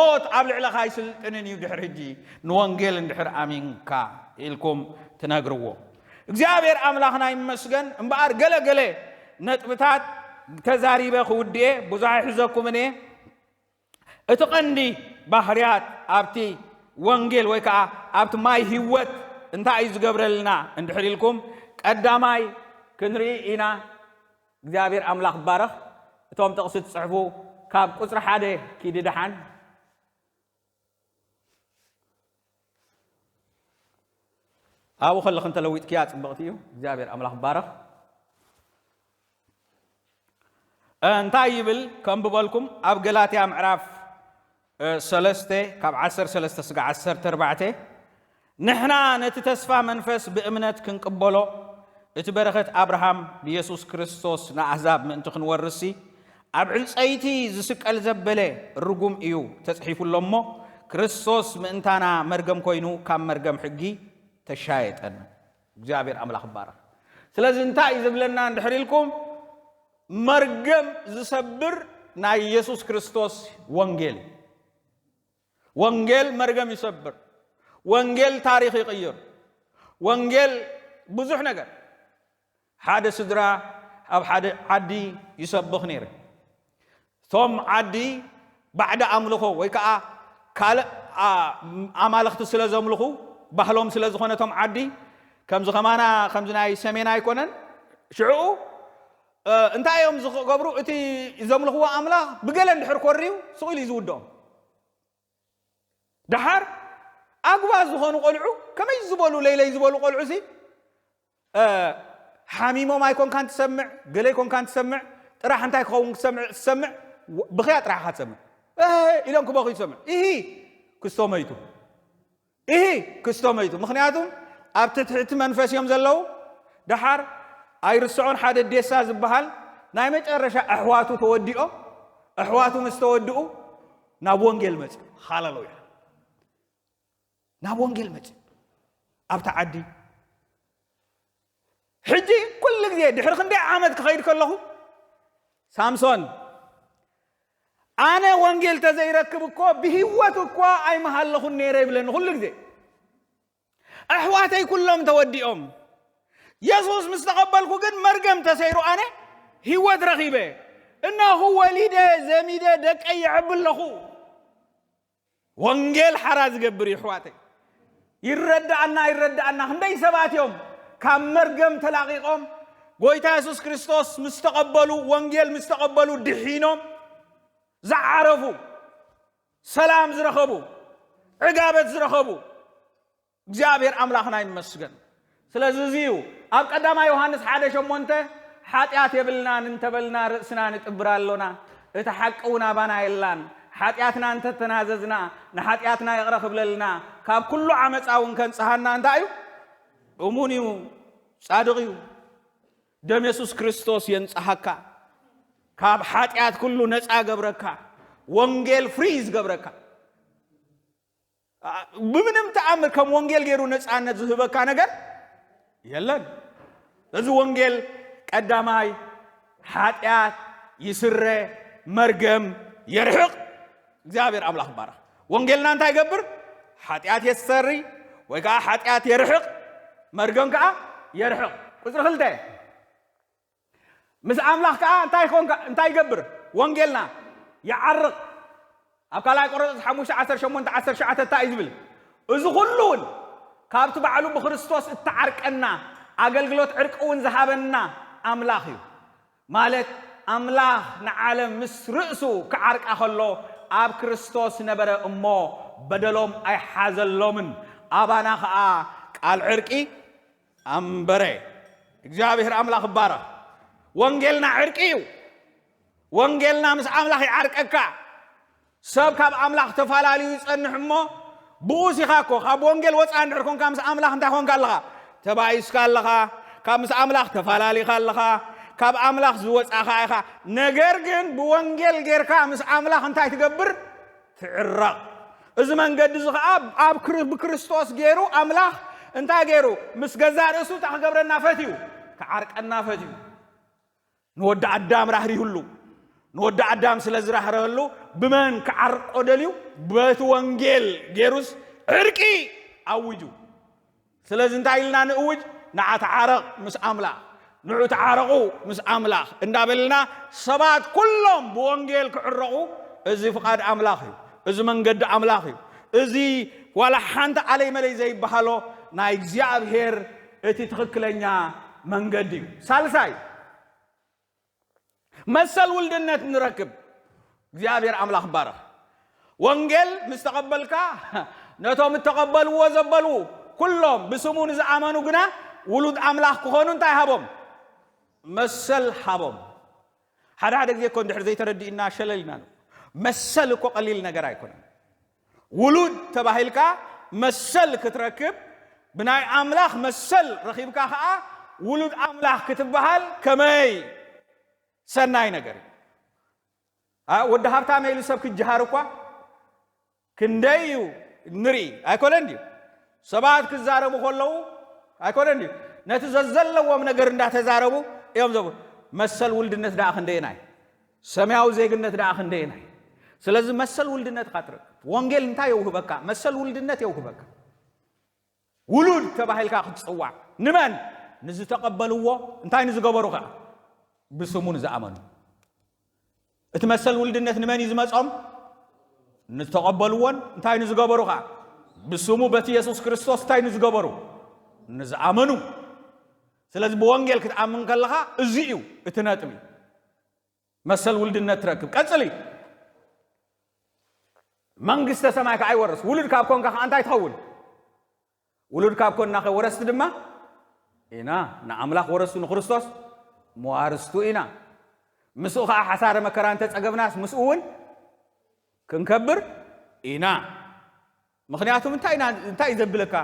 ሞት ኣብ ልዕለኻ ኣይስልጥንን እዩ ድሕሪ ሕጂ ንወንጌል እንድሕር ኣሚንካ ኢልኩም ትነግርዎ። እግዚኣብሔር ኣምላኽና ይመስገን። እምበኣር ገለ ገለ ነጥብታት ተዛሪበ ክውድኤ ብዙሕ ኣይሕዘኩምን እየ። እቲ ቀንዲ ባህርያት ኣብቲ ወንጌል ወይ ከዓ ኣብቲ ማይ ህይወት እንታይ እዩ ዝገብረልና እንድሕር ኢልኩም ቀዳማይ ክንርኢ ኢና። እግዚኣብሔር ኣምላኽ ይባረኽ። እቶም ጥቕሲ ትጽሕፉ ካብ ቁፅሪ ሓደ ኪዲ ደሓን ኣብኡ ከለኽን ተለዊጥክያ ጽብቕቲ እዩ። እግዚኣብሔር ኣምላኽ ይባረኽ። እንታይ ይብል? ከም ብበልኩም ኣብ ገላትያ ምዕራፍ ሰለስተ ካብ ዓሰርተ ሰለስተ ስጋ ዓሰርተ ኣርባዕተ ንሕና ነቲ ተስፋ መንፈስ ብእምነት ክንቅበሎ እቲ በረኸት ኣብርሃም ብየሱስ ክርስቶስ ንኣህዛብ ምእንቲ ክንወርስሲ ኣብ ዕንጸይቲ ዝስቀል ዘበለ ርጉም እዩ ተጽሒፉ ኣሎ እሞ ክርስቶስ ምእንታና መርገም ኮይኑ ካብ መርገም ሕጊ ተሻየጠን። እግዚኣብሔር ኣምላኽ ይባረኽ። ስለዚ እንታይ እዩ ዝብለና እንድሕር ኢልኩም መርገም ዝሰብር ናይ የሱስ ክርስቶስ ወንጌል። ወንጌል መርገም ይሰብር። ወንጌል ታሪኽ ይቕይር። ወንጌል ብዙሕ ነገር። ሓደ ስድራ ኣብ ሓደ ዓዲ ይሰብኽ ነይረ። እቶም ዓዲ ባዕዲ ኣምልኾ ወይ ከዓ ካልእ ኣማልኽቲ ስለ ዘምልኹ ባህሎም ስለ ዝኾነ እቶም ዓዲ ከምዚ ከማና ከምዚ ናይ ሰሜን ኣይኮነን። ሽዕኡ እንታይ እዮም ዝገብሩ? እቲ ዘምልኽዎ ኣምላኽ ብገለ እንድሕር ኮርዩ ስቕ ኢሉ እዩ ዝውድኦም። ደሓር ኣጉባዝ ዝኾኑ ቆልዑ ከመይ ዝበሉ ለይለይ ዝበሉ ቆልዑ ሲ ሓሚሞም ኣይኮንካን ትሰምዕ፣ ገለ ኣይኮንካን ትሰምዕ፣ ጥራሕ እንታይ ክኸውን ክትሰምዕ ትሰምዕ፣ ብኽያ ጥራሕ ኢኻ ትሰምዕ። ኢሎም ክበኽዩ ትሰምዕ። ኢሂ ክስቶ መይቱ። ኢሂ ክስቶ መይቱ። ምኽንያቱም ኣብ ትሕቲ መንፈስ እዮም ዘለዉ። ደሓር ኣይርስዖን ሓደ ዴሳ ዝበሃል ናይ መጨረሻ ኣሕዋቱ ተወዲኦም፣ ኣሕዋቱ ምስ ተወድኡ ናብ ወንጌል መጽ። ሃሌሉያ። ናብ ወንጌል መጽ ኣብታ ዓዲ። ሕጂ ኩሉ ግዜ ድሕሪ ክንደይ ዓመት ክኸይድ ከለኹ ሳምሶን ኣነ ወንጌል ተዘይረክብ እኮ ብህይወት እኳ ኣይመሃለኹን ነይረ ይብለኒ ኩሉ ግዜ። ኣሕዋተይ ኩሎም ተወዲኦም። የሱስ ምስ ተቐበልኩ ግን መርገም ተሰይሩ ኣነ ህይወት ረኺበ። እነኹ ወሊደ ዘሚደ ደቀይ የዕቢ ኣለኹ። ወንጌል ሓራ ዝገብር እዩ ኣሕዋተይ። ይረዳኣና ይረዳኣና ክንደይ ሰባት እዮም ካብ መርገም ተላቒቖም ጎይታ የሱስ ክርስቶስ ምስ ተቐበሉ ወንጌል ምስ ተቐበሉ ድሒኖም ዝዓረፉ ሰላም ዝረኸቡ ዕጋበት ዝረኸቡ እግዚኣብሔር ኣምላኽና ይመስገን። ስለዚ እዚ እዩ ኣብ ቀዳማይ ዮሃንስ ሓደ ሸሞንተ ሓጢኣት የብልናን እንተበልና ርእስና ንጥብር ኣሎና፣ እቲ ሓቂ እውን ኣባና የላን። ሓጢኣትና እንተተናዘዝና ንሓጢኣትና ይቕረ ክብለልና ካብ ኩሉ ዓመፃ እውን ከንጽሃና እንታይ እዩ? እሙን እዩ፣ ጻድቕ እዩ። ደም የሱስ ክርስቶስ የንጽሃካ፣ ካብ ሓጢኣት ኩሉ ነፃ ገብረካ፣ ወንጌል ፍሪ ዝገብረካ። ብምንም ተኣምር ከም ወንጌል ገይሩ ነፃነት ዝህበካ ነገር የለን። እዚ ወንጌል ቀዳማይ ሓጢኣት ይስረ፣ መርገም የርሕቕ። እግዚኣብሔር ኣምላኽ ይባረኽ። ወንጌልና እንታይ ይገብር? ሓጢኣት የስተሪ ወይ ከዓ ሓጢኣት የርሕቕ፣ መርገም ከዓ የርሕቕ። ቁፅሪ ክልተ ምስ ኣምላኽ ከዓ እንታይ ይኮን እንታይ ይገብር? ወንጌልና ይዓርቕ። ኣብ ካልኣይ ቆሮንቶስ ሓሙሽተ ዓሰርተ ሸሞንተ ዓሰርተ ትሽዓተ እንታይ እዩ ዝብል? እዚ ኩሉ እውን ካብቲ ባዕሉ ብክርስቶስ እተዓርቀና፣ ኣገልግሎት ዕርቂ እውን ዝሃበና ኣምላኽ እዩ። ማለት ኣምላኽ ንዓለም ምስ ርእሱ ክዓርቃ ከሎ ኣብ ክርስቶስ ነበረ እሞ በደሎም ኣይሓዘሎምን። ኣባና ኸኣ ቃል ዕርቂ ኣንበረ። እግዚኣብሔር ኣምላኽ ይባረኽ። ወንጌልና ዕርቂ እዩ። ወንጌልና ምስ ኣምላኽ ይዓርቀካ። ሰብ ካብ ኣምላኽ ተፋላልዩ ይጸንሕ እሞ ብኡስ ኢኻ እኮ። ካብ ወንጌል ወፃ እንድሕር ኮንካ ምስ ኣምላኽ እንታይ ኮንካ ኣለኻ? ተባኢስካ ኣለኻ። ካብ ምስ ኣምላኽ ተፋላሊኻ ኣለኻ። ካብ ኣምላኽ ዝወፃኻ ኢኻ። ነገር ግን ብወንጌል ጌርካ ምስ ኣምላኽ እንታይ ትገብር? ትዕረቕ። እዚ መንገዲ እዚ ኸዓ ኣብ ክር- ብክርስቶስ ገይሩ ኣምላኽ እንታይ ገይሩ? ምስ ገዛ ርእሱ እንታይ ክገብረና ፈትዩ? ክዓርቀና ፈትዩ። ንወዲ ኣዳም ራህሪሁሉ። ንወዲ ኣዳም ስለ ዝራህረህሉ ብመን ክዓርቆ ደልዩ? በቲ ወንጌል ገይሩስ ዕርቂ ኣውጁ። ስለዚ እንታይ ኢልና ንእውጅ? ንዓ ተዓረቕ ምስ ኣምላኽ፣ ንዑ ተዓረቑ ምስ ኣምላኽ እንዳበልና ሰባት ኩሎም ብወንጌል ክዕረቑ፣ እዚ ፍቓድ ኣምላኽ እዩ። እዚ መንገዲ ኣምላኽ እዩ። እዚ ዋላ ሓንቲ ኣለይ መለይ ዘይበሃሎ ናይ እግዚኣብሔር እቲ ትኽክለኛ መንገዲ እዩ። ሳልሳይ፣ መሰል ውልድነት ንረክብ። እግዚኣብሔር ኣምላኽ ባረኽ። ወንጌል ምስ ተቐበልካ፣ ነቶም እተቐበልዎ ዘበሉ ኩሎም ብስሙ ንዝኣመኑ ግና ውሉድ ኣምላኽ ክኾኑ እንታይ ሃቦም? መሰል ሃቦም። ሓደ ሓደ ግዜ እኮ እንድሕር ዘይተረዲእና ሸለል ኢና ንብል። መሰል እኮ ቀሊል ነገር ኣይኮነን። ውሉድ ተባሂልካ መሰል ክትረክብ፣ ብናይ ኣምላኽ መሰል ረኺብካ ኸዓ ውሉድ ኣምላኽ ክትበሃል ከመይ ሰናይ ነገር እዩ። ኣ፣ ወዲ ሃብታም ኢሉ ሰብ ክጀሃር እኳ ክንደይ እዩ ንርኢ፣ ኣይኮነን ድዩ? ሰባት ክዛረቡ ከለዉ ኣይኮነን ድዩ? ነቲ ዘዘለዎም ነገር እንዳተዛረቡ እዮም ዘብ-፣ መሰል ውልድነት ደኣ ክንደየናይ? ሰማያዊ ዜግነት ደኣ ክንደየናይ? ስለዚ መሰል ውልድነት ኢኻ ትረክብ። ወንጌል እንታይ የውህበካ? መሰል ውልድነት የውህበካ። ውሉድ ተባሂልካ ክትጽዋዕ። ንመን? ንዝተቐበልዎ። እንታይ ንዝገበሩ ኸዓ? ብስሙ ንዝኣመኑ። እቲ መሰል ውልድነት ንመን እዩ ዝመጾም? ንዝተቐበልዎን። እንታይ ንዝገበሩ ኸዓ? ብስሙ በቲ የሱስ ክርስቶስ እንታይ ንዝገበሩ? ንዝኣመኑ። ስለዚ ብወንጌል ክትኣምን ከለኻ እዚ እዩ እቲ ነጥቢ። መሰል ውልድነት ትረክብ። ቀጽሊ። መንግስተ ሰማይ ከዓ ይወርስ። ውሉድ ካብ ኮንካ ከዓ እንታይ ትኸውን? ውሉድ ካብ ኮንና ከ ወረስቲ ድማ ኢና። ንኣምላኽ ወረስቱ ንክርስቶስ መዋርስቱ ኢና። ምስኡ ከዓ ሓሳረ መከራ እንተጸገብናስ ምስኡ እውን ክንከብር ኢና። ምኽንያቱም እንታይ ኢና፣ እንታይ እዩ ዘብለካ?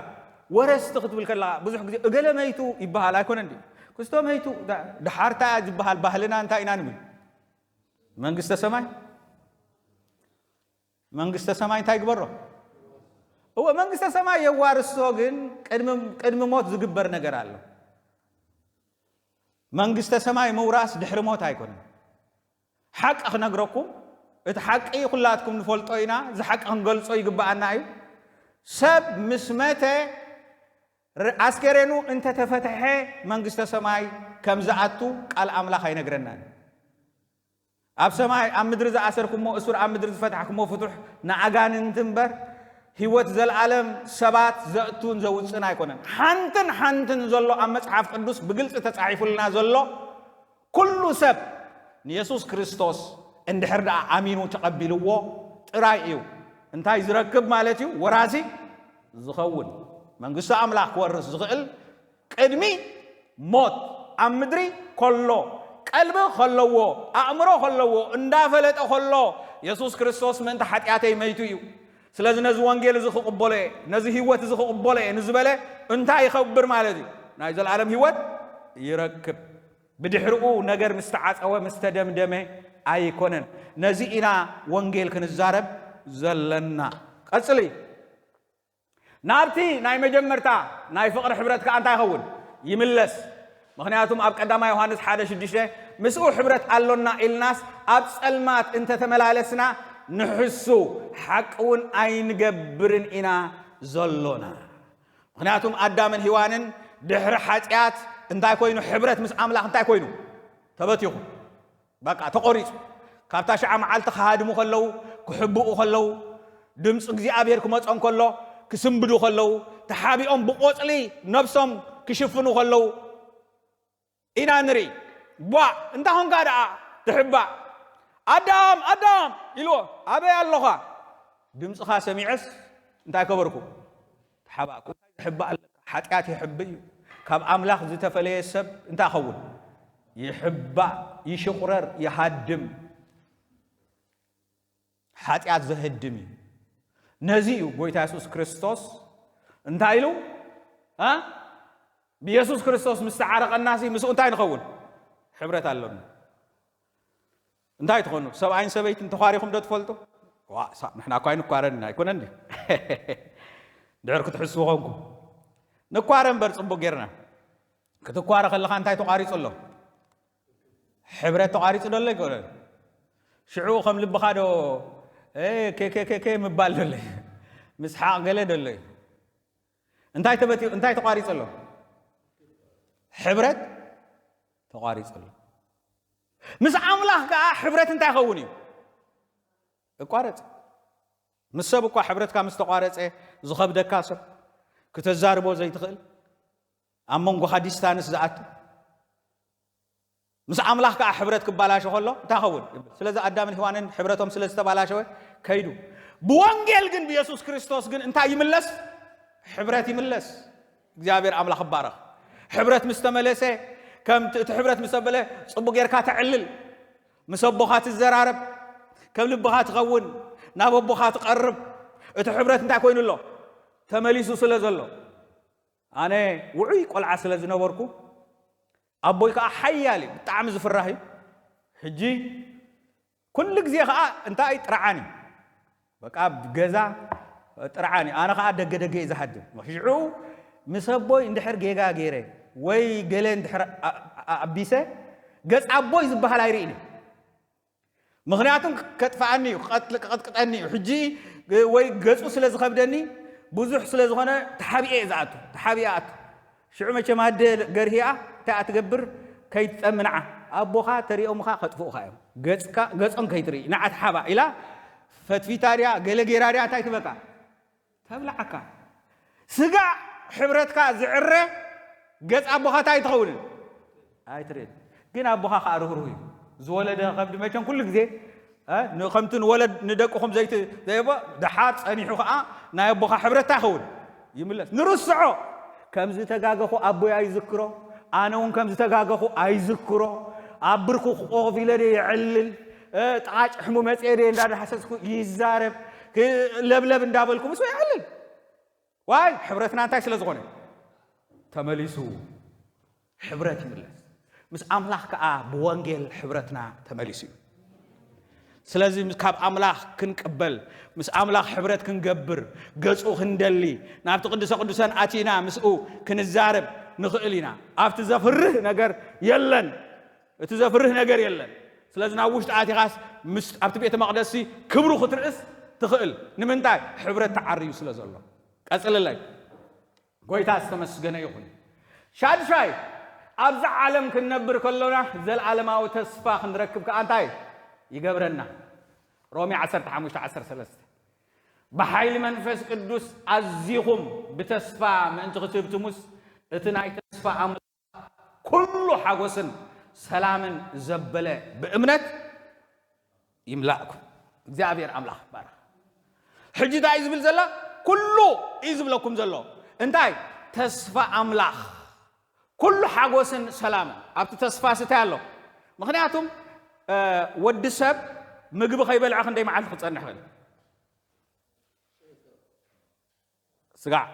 ወረስቲ ክትብል ከለኻ ብዙሕ ግዜ እገለ መይቱ ይበሃል ኣይኮነን ድዩ? ክስቶ መይቱ፣ ዳ-፣ ደሓር እንታይ እያ ዝበሃል? ባህልና እንታይ ኢና ንብል? መንግስተ ሰማይ? መንግስተ ሰማይ እንታይ ይግበሮ? እወ፣ መንግስተ ሰማይ የዋርሶ፣ ግን ቅድሚ፣ ቅድሚ ሞት ዝግበር ነገር ኣሎ። መንግስተ ሰማይ ምውራስ ድሕሪ ሞት ኣይኮነን። ሓቂ ክነግረኩም፣ እቲ ሓቂ ኩላትኩም ንፈልጦ ኢና፣ እዚ ሓቂ ክንገልጾ ይግብኣና እዩ። ሰብ ምስ መተ፣ ር-፣ ኣስከሬኑ እንተተፈትሐ መንግስተ ሰማይ ከም ዝኣቱ ቃል ኣምላኽ ኣይነግረናን። ኣብ ሰማይ፣ ኣብ ምድሪ ዝኣሰርኩሞ እሱር ኣብ ምድሪ ዝፈታሕኩሞ ፍቱሕ ንኣጋንንቲ እምበር፣ ህይወት ዘለኣለም ሰባት ዘእቱን ዘውፅእን ኣይኮነን። ሓንትን ሓንትን ዘሎ ኣብ መጽሓፍ ቅዱስ ብግልፂ ተጻሒፉልና ዘሎ፣ ኩሉ ሰብ ንየሱስ ክርስቶስ እንድሕር ደኣ ኣሚኑ ተቐቢልዎ ጥራይ እዩ እንታይ ዝረክብ ማለት እዩ? ወራሲ ዝኸውን፣ መንግስቲ ኣምላኽ ክወርስ ዝኽእል። ቅድሚ ሞት ኣብ ምድሪ ከሎ፣ ቀልቢ ከለዎ፣ ኣእምሮ ከለዎ፣ እንዳፈለጠ ከሎ፣ የሱስ ክርስቶስ ምእንቲ ሓጢኣተይ መይቱ እዩ። ስለዚ ነዚ ወንጌል እዚ ክቕበሎ እየ፣ ነዚ ህይወት እዚ ክቕበሎ እየ ንዝበለ እንታይ ይኸብር ማለት እዩ? ናይ ዘለኣለም ህይወት ይረክብ። ብድሕሪኡ ነገር ምስ ተዓጸወ፣ ምስ ተደምደመ ኣይኮነን። ነዚ ኢና ወንጌል ክንዛረብ ዘለና። ቀጽሊ። ናብቲ ናይ መጀመርታ ናይ ፍቕሪ ሕብረት ከኣ እንታይ ይኸውን? ይምለስ። ምኽንያቱም ኣብ ቀዳማይ ዮሃንስ ሓደ ሽዱሽተ፣ "ምስኡ ሕብረት ኣሎና ኢልናስ ኣብ ጸልማት እንተተመላለስና፣ ንሕሱ ሓቂ እውን ኣይንገብርን ኢና ዘሎና።" ምኽንያቱም ኣዳምን ሄዋንን ድሕሪ ሓጢኣት እንታይ ኮይኑ? ሕብረት ምስ ኣምላኽ እንታይ ኮይኑ? ተበቲኹ። በቃ ተቖሪጹ። ካብታ ሽዓ መዓልቲ ክሃድሙ ከለዉ፣ ክሕብኡ ከለዉ፣ ድምፂ እግዚኣብሔር ክመፆም ከሎ፣ ክስንብዱ ከለዉ፣ ተሓቢኦም ብቆፅሊ ነብሶም ክሽፍኑ ከለዉ ኢና ንርኢ። ቧዕ፣ እንታይ ኾንካ ደኣ ትሕባእ? ኣዳም፣ ኣዳም ኢልዎ፣ ኣበይ ኣለኻ? ድምፅኻ ሰሚዐስ እንታይ ከበርኩ? ተሓባእኩ። እንታይ ዝሕባእ ኣለካ? ሓጢኣት ይሕብእ እዩ። ካብ ኣምላኽ ዝተፈለየ ሰብ እንታይ ኸውን? ይሕባእ፣ ይሽቑረር፣ ይሃድም። ሓጢኣት ዘህድም እዩ። ነዚ እዩ ጎይታ የሱስ ክርስቶስ እንታይ ኢሉ? እ? ብየሱስ ክርስቶስ ምስ ተዓረቐናሲ ምስኡ እንታይ ንኸውን? ሕብረት ኣሎና። እንታይ ትኾኑ? ሰብኣይን ሰበይትን ተዃሪኹም ዶ ትፈልጡ? ዋ፣ ሳ-፣ ንሕና እኳ ኣይንኳረን ኢና፣ ኣይኮነን ድዩ? ድሕር ክትሕስቡ ኾንኩም። ንኳረ እምበር ጽቡቕ ጌርና። ክትኳረ ከለኻ እንታይ ተቋሪጹ ኣሎ? ሕብረት ተቋሪጹ ዶ ኣሎ ኣይኮነን? ሽዑ ከም ልብኻ ዶ፣ እ፣ ኬ፣ ኬ፣ ኬ፣ ኬ ምባል ዶ ኣሎ? ምስሓቕ ገለ ዶ ኣሎ? እንታይ ተበቲ-፣ እንታይ ተቋሪጹ ኣሎ? ሕብረት ተቋሪጹ ኣሎ። ምስ ኣምላኽ ከኣ ሕብረት እንታይ ይኸውን እዩ? እቋረጽ። ምስ ሰብ እኳ ሕብረትካ ምስ ተቋረጸ፣ ዝኸብደካ ሰብ፣ ክተዛርቦ ዘይትኽእል፣ ኣብ መንጎኻ ዲስታንስ ዝኣቱ፣ ምስ ኣምላኽ ከኣ ሕብረት ክባላሾ ከሎ እንታይ ኸውን? ስለዚ ኣዳምን ሔዋንን ሕብረቶም ስለ ዝተባላሸወ ከይዱ። ብወንጌል ግን፣ ብየሱስ ክርስቶስ ግን እንታይ ይምለስ? ሕብረት ይምለስ። እግዚኣብሔር ኣምላኽ ይባረኽ። ሕብረት ምስ ተመለሰ፣ ከም እቲ፣ እቲ ሕብረት ምስ ተበለ፣ ጽቡቕ ጌርካ ተዕልል፣ ምስ ኣቦኻ ትዘራረብ፣ ከም ልብኻ ትኸውን፣ ናብ ኣቦኻ ትቐርብ። እቲ ሕብረት እንታይ ኮይኑ ኣሎ? ተመሊሱ ስለ ዘሎ። ኣነ ውዑይ ቆልዓ ስለ ዝነበርኩ፣ ኣቦይ ከኣ ሓያል እዩ፣ ብጣዕሚ ዝፍራሕ እዩ። ሕጂ ኩሉ ግዜ ከኣ እንታይ ጥርዓን እዩ። በቃ ኣብ ገዛ ጥርዓን እዩ። ኣነ ከኣ ደገ ደገ እየ ዝሃድም። ሽዑ ምስ ኣቦይ እንድሕር ጌጋ ገይረ ወይ ገለ እንድሕር ኣ-፣ ኣ-፣ ኣቢሰ፣ ገጽ ኣቦይ ዝበሃል ኣይርእን እየ። ምኽንያቱም ከጥፍኣኒ እዩ፣ ክቐትል-፣ ክቐጥቅጠኒ እዩ። ሕጂ ወይ ገጹ ስለ ዝኸብደኒ፣ ብዙሕ ስለ ዝኾነ ተሓቢኤ እየ ዝኣቱ፣ ተሓቢኤ ኣቱ። ሽዑ መቸም ኣደ ገርሂኣ እንታይ እያ ትገብር? ከይትጸምንዓ። ኣቦኻ ተሪኦምኻ ከጥፍኡኻ እዮም። ገጽካ፣ ገጾም ከይትርኢ፣ ንዓ ተሓባእ ኢላ ፈትፊታ ድያ፣ ገለ ጌራ ድያ፣ እንታይ ትበካ? ተብልዓካ። ስጋዕ ሕብረትካ ዝዕረ ገጽ ኣቦኻ እንታይ ትኸውንን? ኣይትርእን። ግን ኣቦኻ ከኣ ርህሩህ እዩ። ዝወለደ ከብዲ መቸም ኩሉ ግዜ፣ እ፣ ን-፣ ከምቲ ንወለድ ንደቅኹም ዘይት-፣ ዘይቦ፣ ደሓር ጸኒሑ ከኣ ናይ ኣቦኻ ሕብረት እንታይ ይኸውን? ይምለስ። ንርስዖ። ከም ዝተጋገኹ ኣቦይ ኣይዝክሮ፣ ኣነ እውን ከም ዝተጋገኹ ኣይዝክሮ። ኣብ ብርኩ ኮፍ ኢለ ድየ የዕልል፣ እ፣ ጥቓ ጭሕሙ መጽየ ድየ እንዳዳህሰስኩ ይዛረብ፣ ክ-፣ ለብለብ እንዳበልኩ ምስኡ የዕልል። ዋይ፣ ሕብረትና እንታይ ስለ ዝኾነ? ተመሊሱ። ሕብረት ይምለስ። ምስ ኣምላኽ ከኣ ብወንጌል ሕብረትና ተመሊሱ እዩ። ስለዚ ምስ፣ ካብ ኣምላኽ ክንቅበል፣ ምስ ኣምላኽ ሕብረት ክንገብር፣ ገጹ ክንደሊ፣ ናብቲ ቅዱሰ ቅዱሳን ኣቲና ምስኡ ክንዛረብ ንኽእል ኢና። ኣብቲ ዘፍርህ ነገር የለን። እቲ ዘፍርህ ነገር የለን። ስለዚ ናብ ውሽጢ ኣቲኻስ ምስ፣ ኣብቲ ቤተ መቕደስሲ ክብሩ ክትርእስ ትኽእል። ንምንታይ? ሕብረት ተዓርዩ ስለ ዘሎ። ቀጽልለይ። ጎይታ ዝተመስገነ ይኹን። ሻድሻይ፣ ኣብዛ ዓለም ክንነብር ከሎና ዘልኣለማዊ ተስፋ ክንረክብ ከኣ እንታይ ይገብረና? ሮሜ ዓሰርተ ሓሙሽተ ዓሰርተ ሰለስተ፣ ብሓይሊ መንፈስ ቅዱስ ኣዚኹም ብተስፋ ምእንቲ ክትህብትሙስ፣ እቲ ናይ ተስፋ ኣምላኽ ኩሉ ሓጎስን ሰላምን ዘበለ ብእምነት ይምላእኩም። እግዚኣብሔር ኣምላኽ ይባረኽ። ሕጂ እንታይ እዩ ዝብል ዘሎ? ኩሉ እዩ ዝብለኩም ዘሎ። እንታይ? ተስፋ ኣምላኽ። ኩሉ ሓጎስን ሰላምን። ኣብቲ ተስፋ ስታይ ኣሎ። ምኽንያቱም፣ እ፣ ወዲ ሰብ ምግቢ ከይበልዐ ክንደይ መዓልቲ ክጸንሕ ይኽእል? ስጋዕ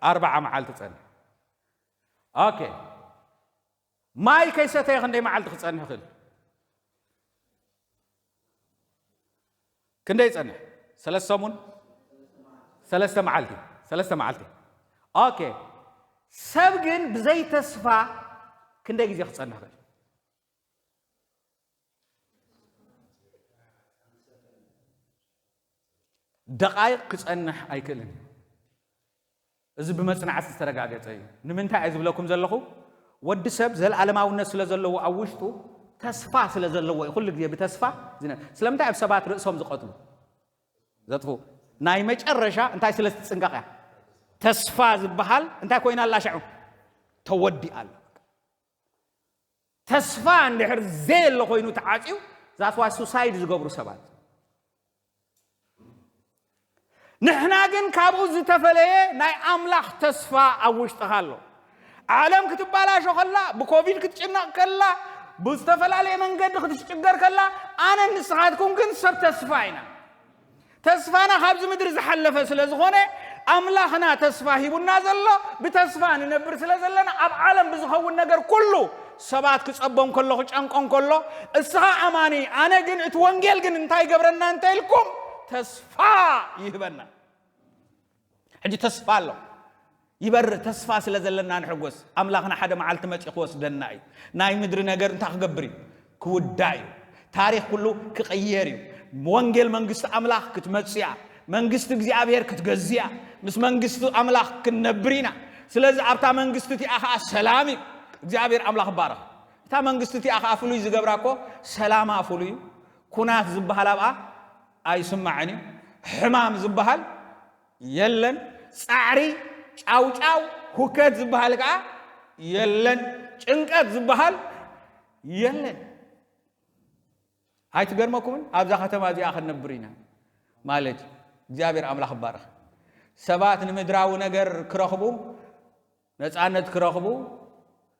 ኣርብዓ መዓልቲ ጸንሕ። ኦኬ። ማይ ከይሰተየ ክንደይ መዓልቲ ክጸንሕ ይኽእል? ክንደይ ይጸንሕ? ሰለስተ ሰሙን? ሰለስተ መዓልቲ። ሰለስተ መዓልቲ። ኦኬ። ሰብ ግን ብዘይ ተስፋ ክንደይ ግዜ ክጸንሕ ይኽእል? ደቓይቕ ክጸንሕ ኣይክእልን እዩ። እዚ ብመጽናዕቲ ዝተረጋገጸ እዩ። ንምንታይ እየ ዝብለኩም ዘለኹ? ወዲ ሰብ ዘለኣለማውነት ስለ ዘለዎ ኣብ ውሽጡ፣ ተስፋ ስለ ዘለዎ እዩ። ኩሉ ግዜ ብተስፋ ዝነ-፣ ስለምንታይ ኣብ ሰባት ርእሶም ዝቐትሉ? ዘጥፉ። ናይ መጨረሻ እንታይ ስለ ትጽንቀቕ እያ? ተስፋ ዝበሃል እንታይ ኮይና ኣላ ሽዑ? ተወዲኣ ኣላ። ተስፋ እንድሕር ዘየሎ ኮይኑ ተዓጽዩ፣ that's why suicide ዝገብሩ ሰባት። ንሕና ግን ካብኡ ዝተፈለየ ናይ ኣምላኽ ተስፋ ኣብ ውሽጥኻ ኣሎ። ዓለም ክትባላሾ ከላ፣ ብኮቪድ ክትጭነቕ ከላ፣ ብዝተፈላለየ መንገዲ ክትሽገር ከላ፣ ኣነን ንስኻትኩም ግን ሰብ ተስፋ ኢና። ተስፋና ካብዚ ምድሪ ዝሓለፈ ስለ ዝኾነ፣ ኣምላኽና ተስፋ ሂቡና ዘሎ፣ ብተስፋ ንነብር ስለ ዘለና፣ ኣብ ዓለም ብዝኸውን ነገር ኩሉ ሰባት ክጸቦም ከሎ፣ ክጨንቆም ከሎ፣ እስኻ ኣማኒ፣ ኣነ ግን እቲ ወንጌል ግን እንታይ ይገብረና እንተ ኢልኩም፣ ተስፋ ይህበና። ሕጂ ተስፋ ኣሎ። ይበርህ፣ ተስፋ ስለ ዘለና ንሕጎስ። ኣምላኽና ሓደ መዓልቲ መጺኡ ክወስደና እዩ። ናይ ምድሪ ነገር እንታይ ክገብር እዩ? ክውዳእ እዩ። ታሪኽ ኩሉ ክቕየር እዩ። ወንጌል መንግስቲ ኣምላኽ ክትመጽእ እያ። መንግስቲ እግዚኣብሔር ክትገዝእ እያ። ምስ መንግስቲ ኣምላኽ ክንነብር ኢና። ስለዚ ኣብታ መንግስቲ እቲኣ ኸኣ ሰላም እዩ። እግዚኣብሔር ኣምላኽ ይባረኽ። እታ መንግስቲ እቲኣ ኸኣ ፍሉይ ዝገብራ እኮ ሰላማ ፍሉይ እዩ። ኩናት ዝበሃል ኣብኣ ኣይስማዕን እዩ። ሕማም ዝበሃል የለን። ጻዕሪ፣ ጫውጫው፣ ሁከት ዝበሃል ከኣ የለን። ጭንቀት ዝበሃል የለን። ኣይትገርመኩምን? ኣብዛ ከተማ እዚኣ ክንነብር ኢና ማለት እዩ። እግዚኣብሔር ኣምላኽ ይባረኽ። ሰባት ንምድራዊ ነገር ክረኽቡ፣ ነጻነት ክረኽቡ፣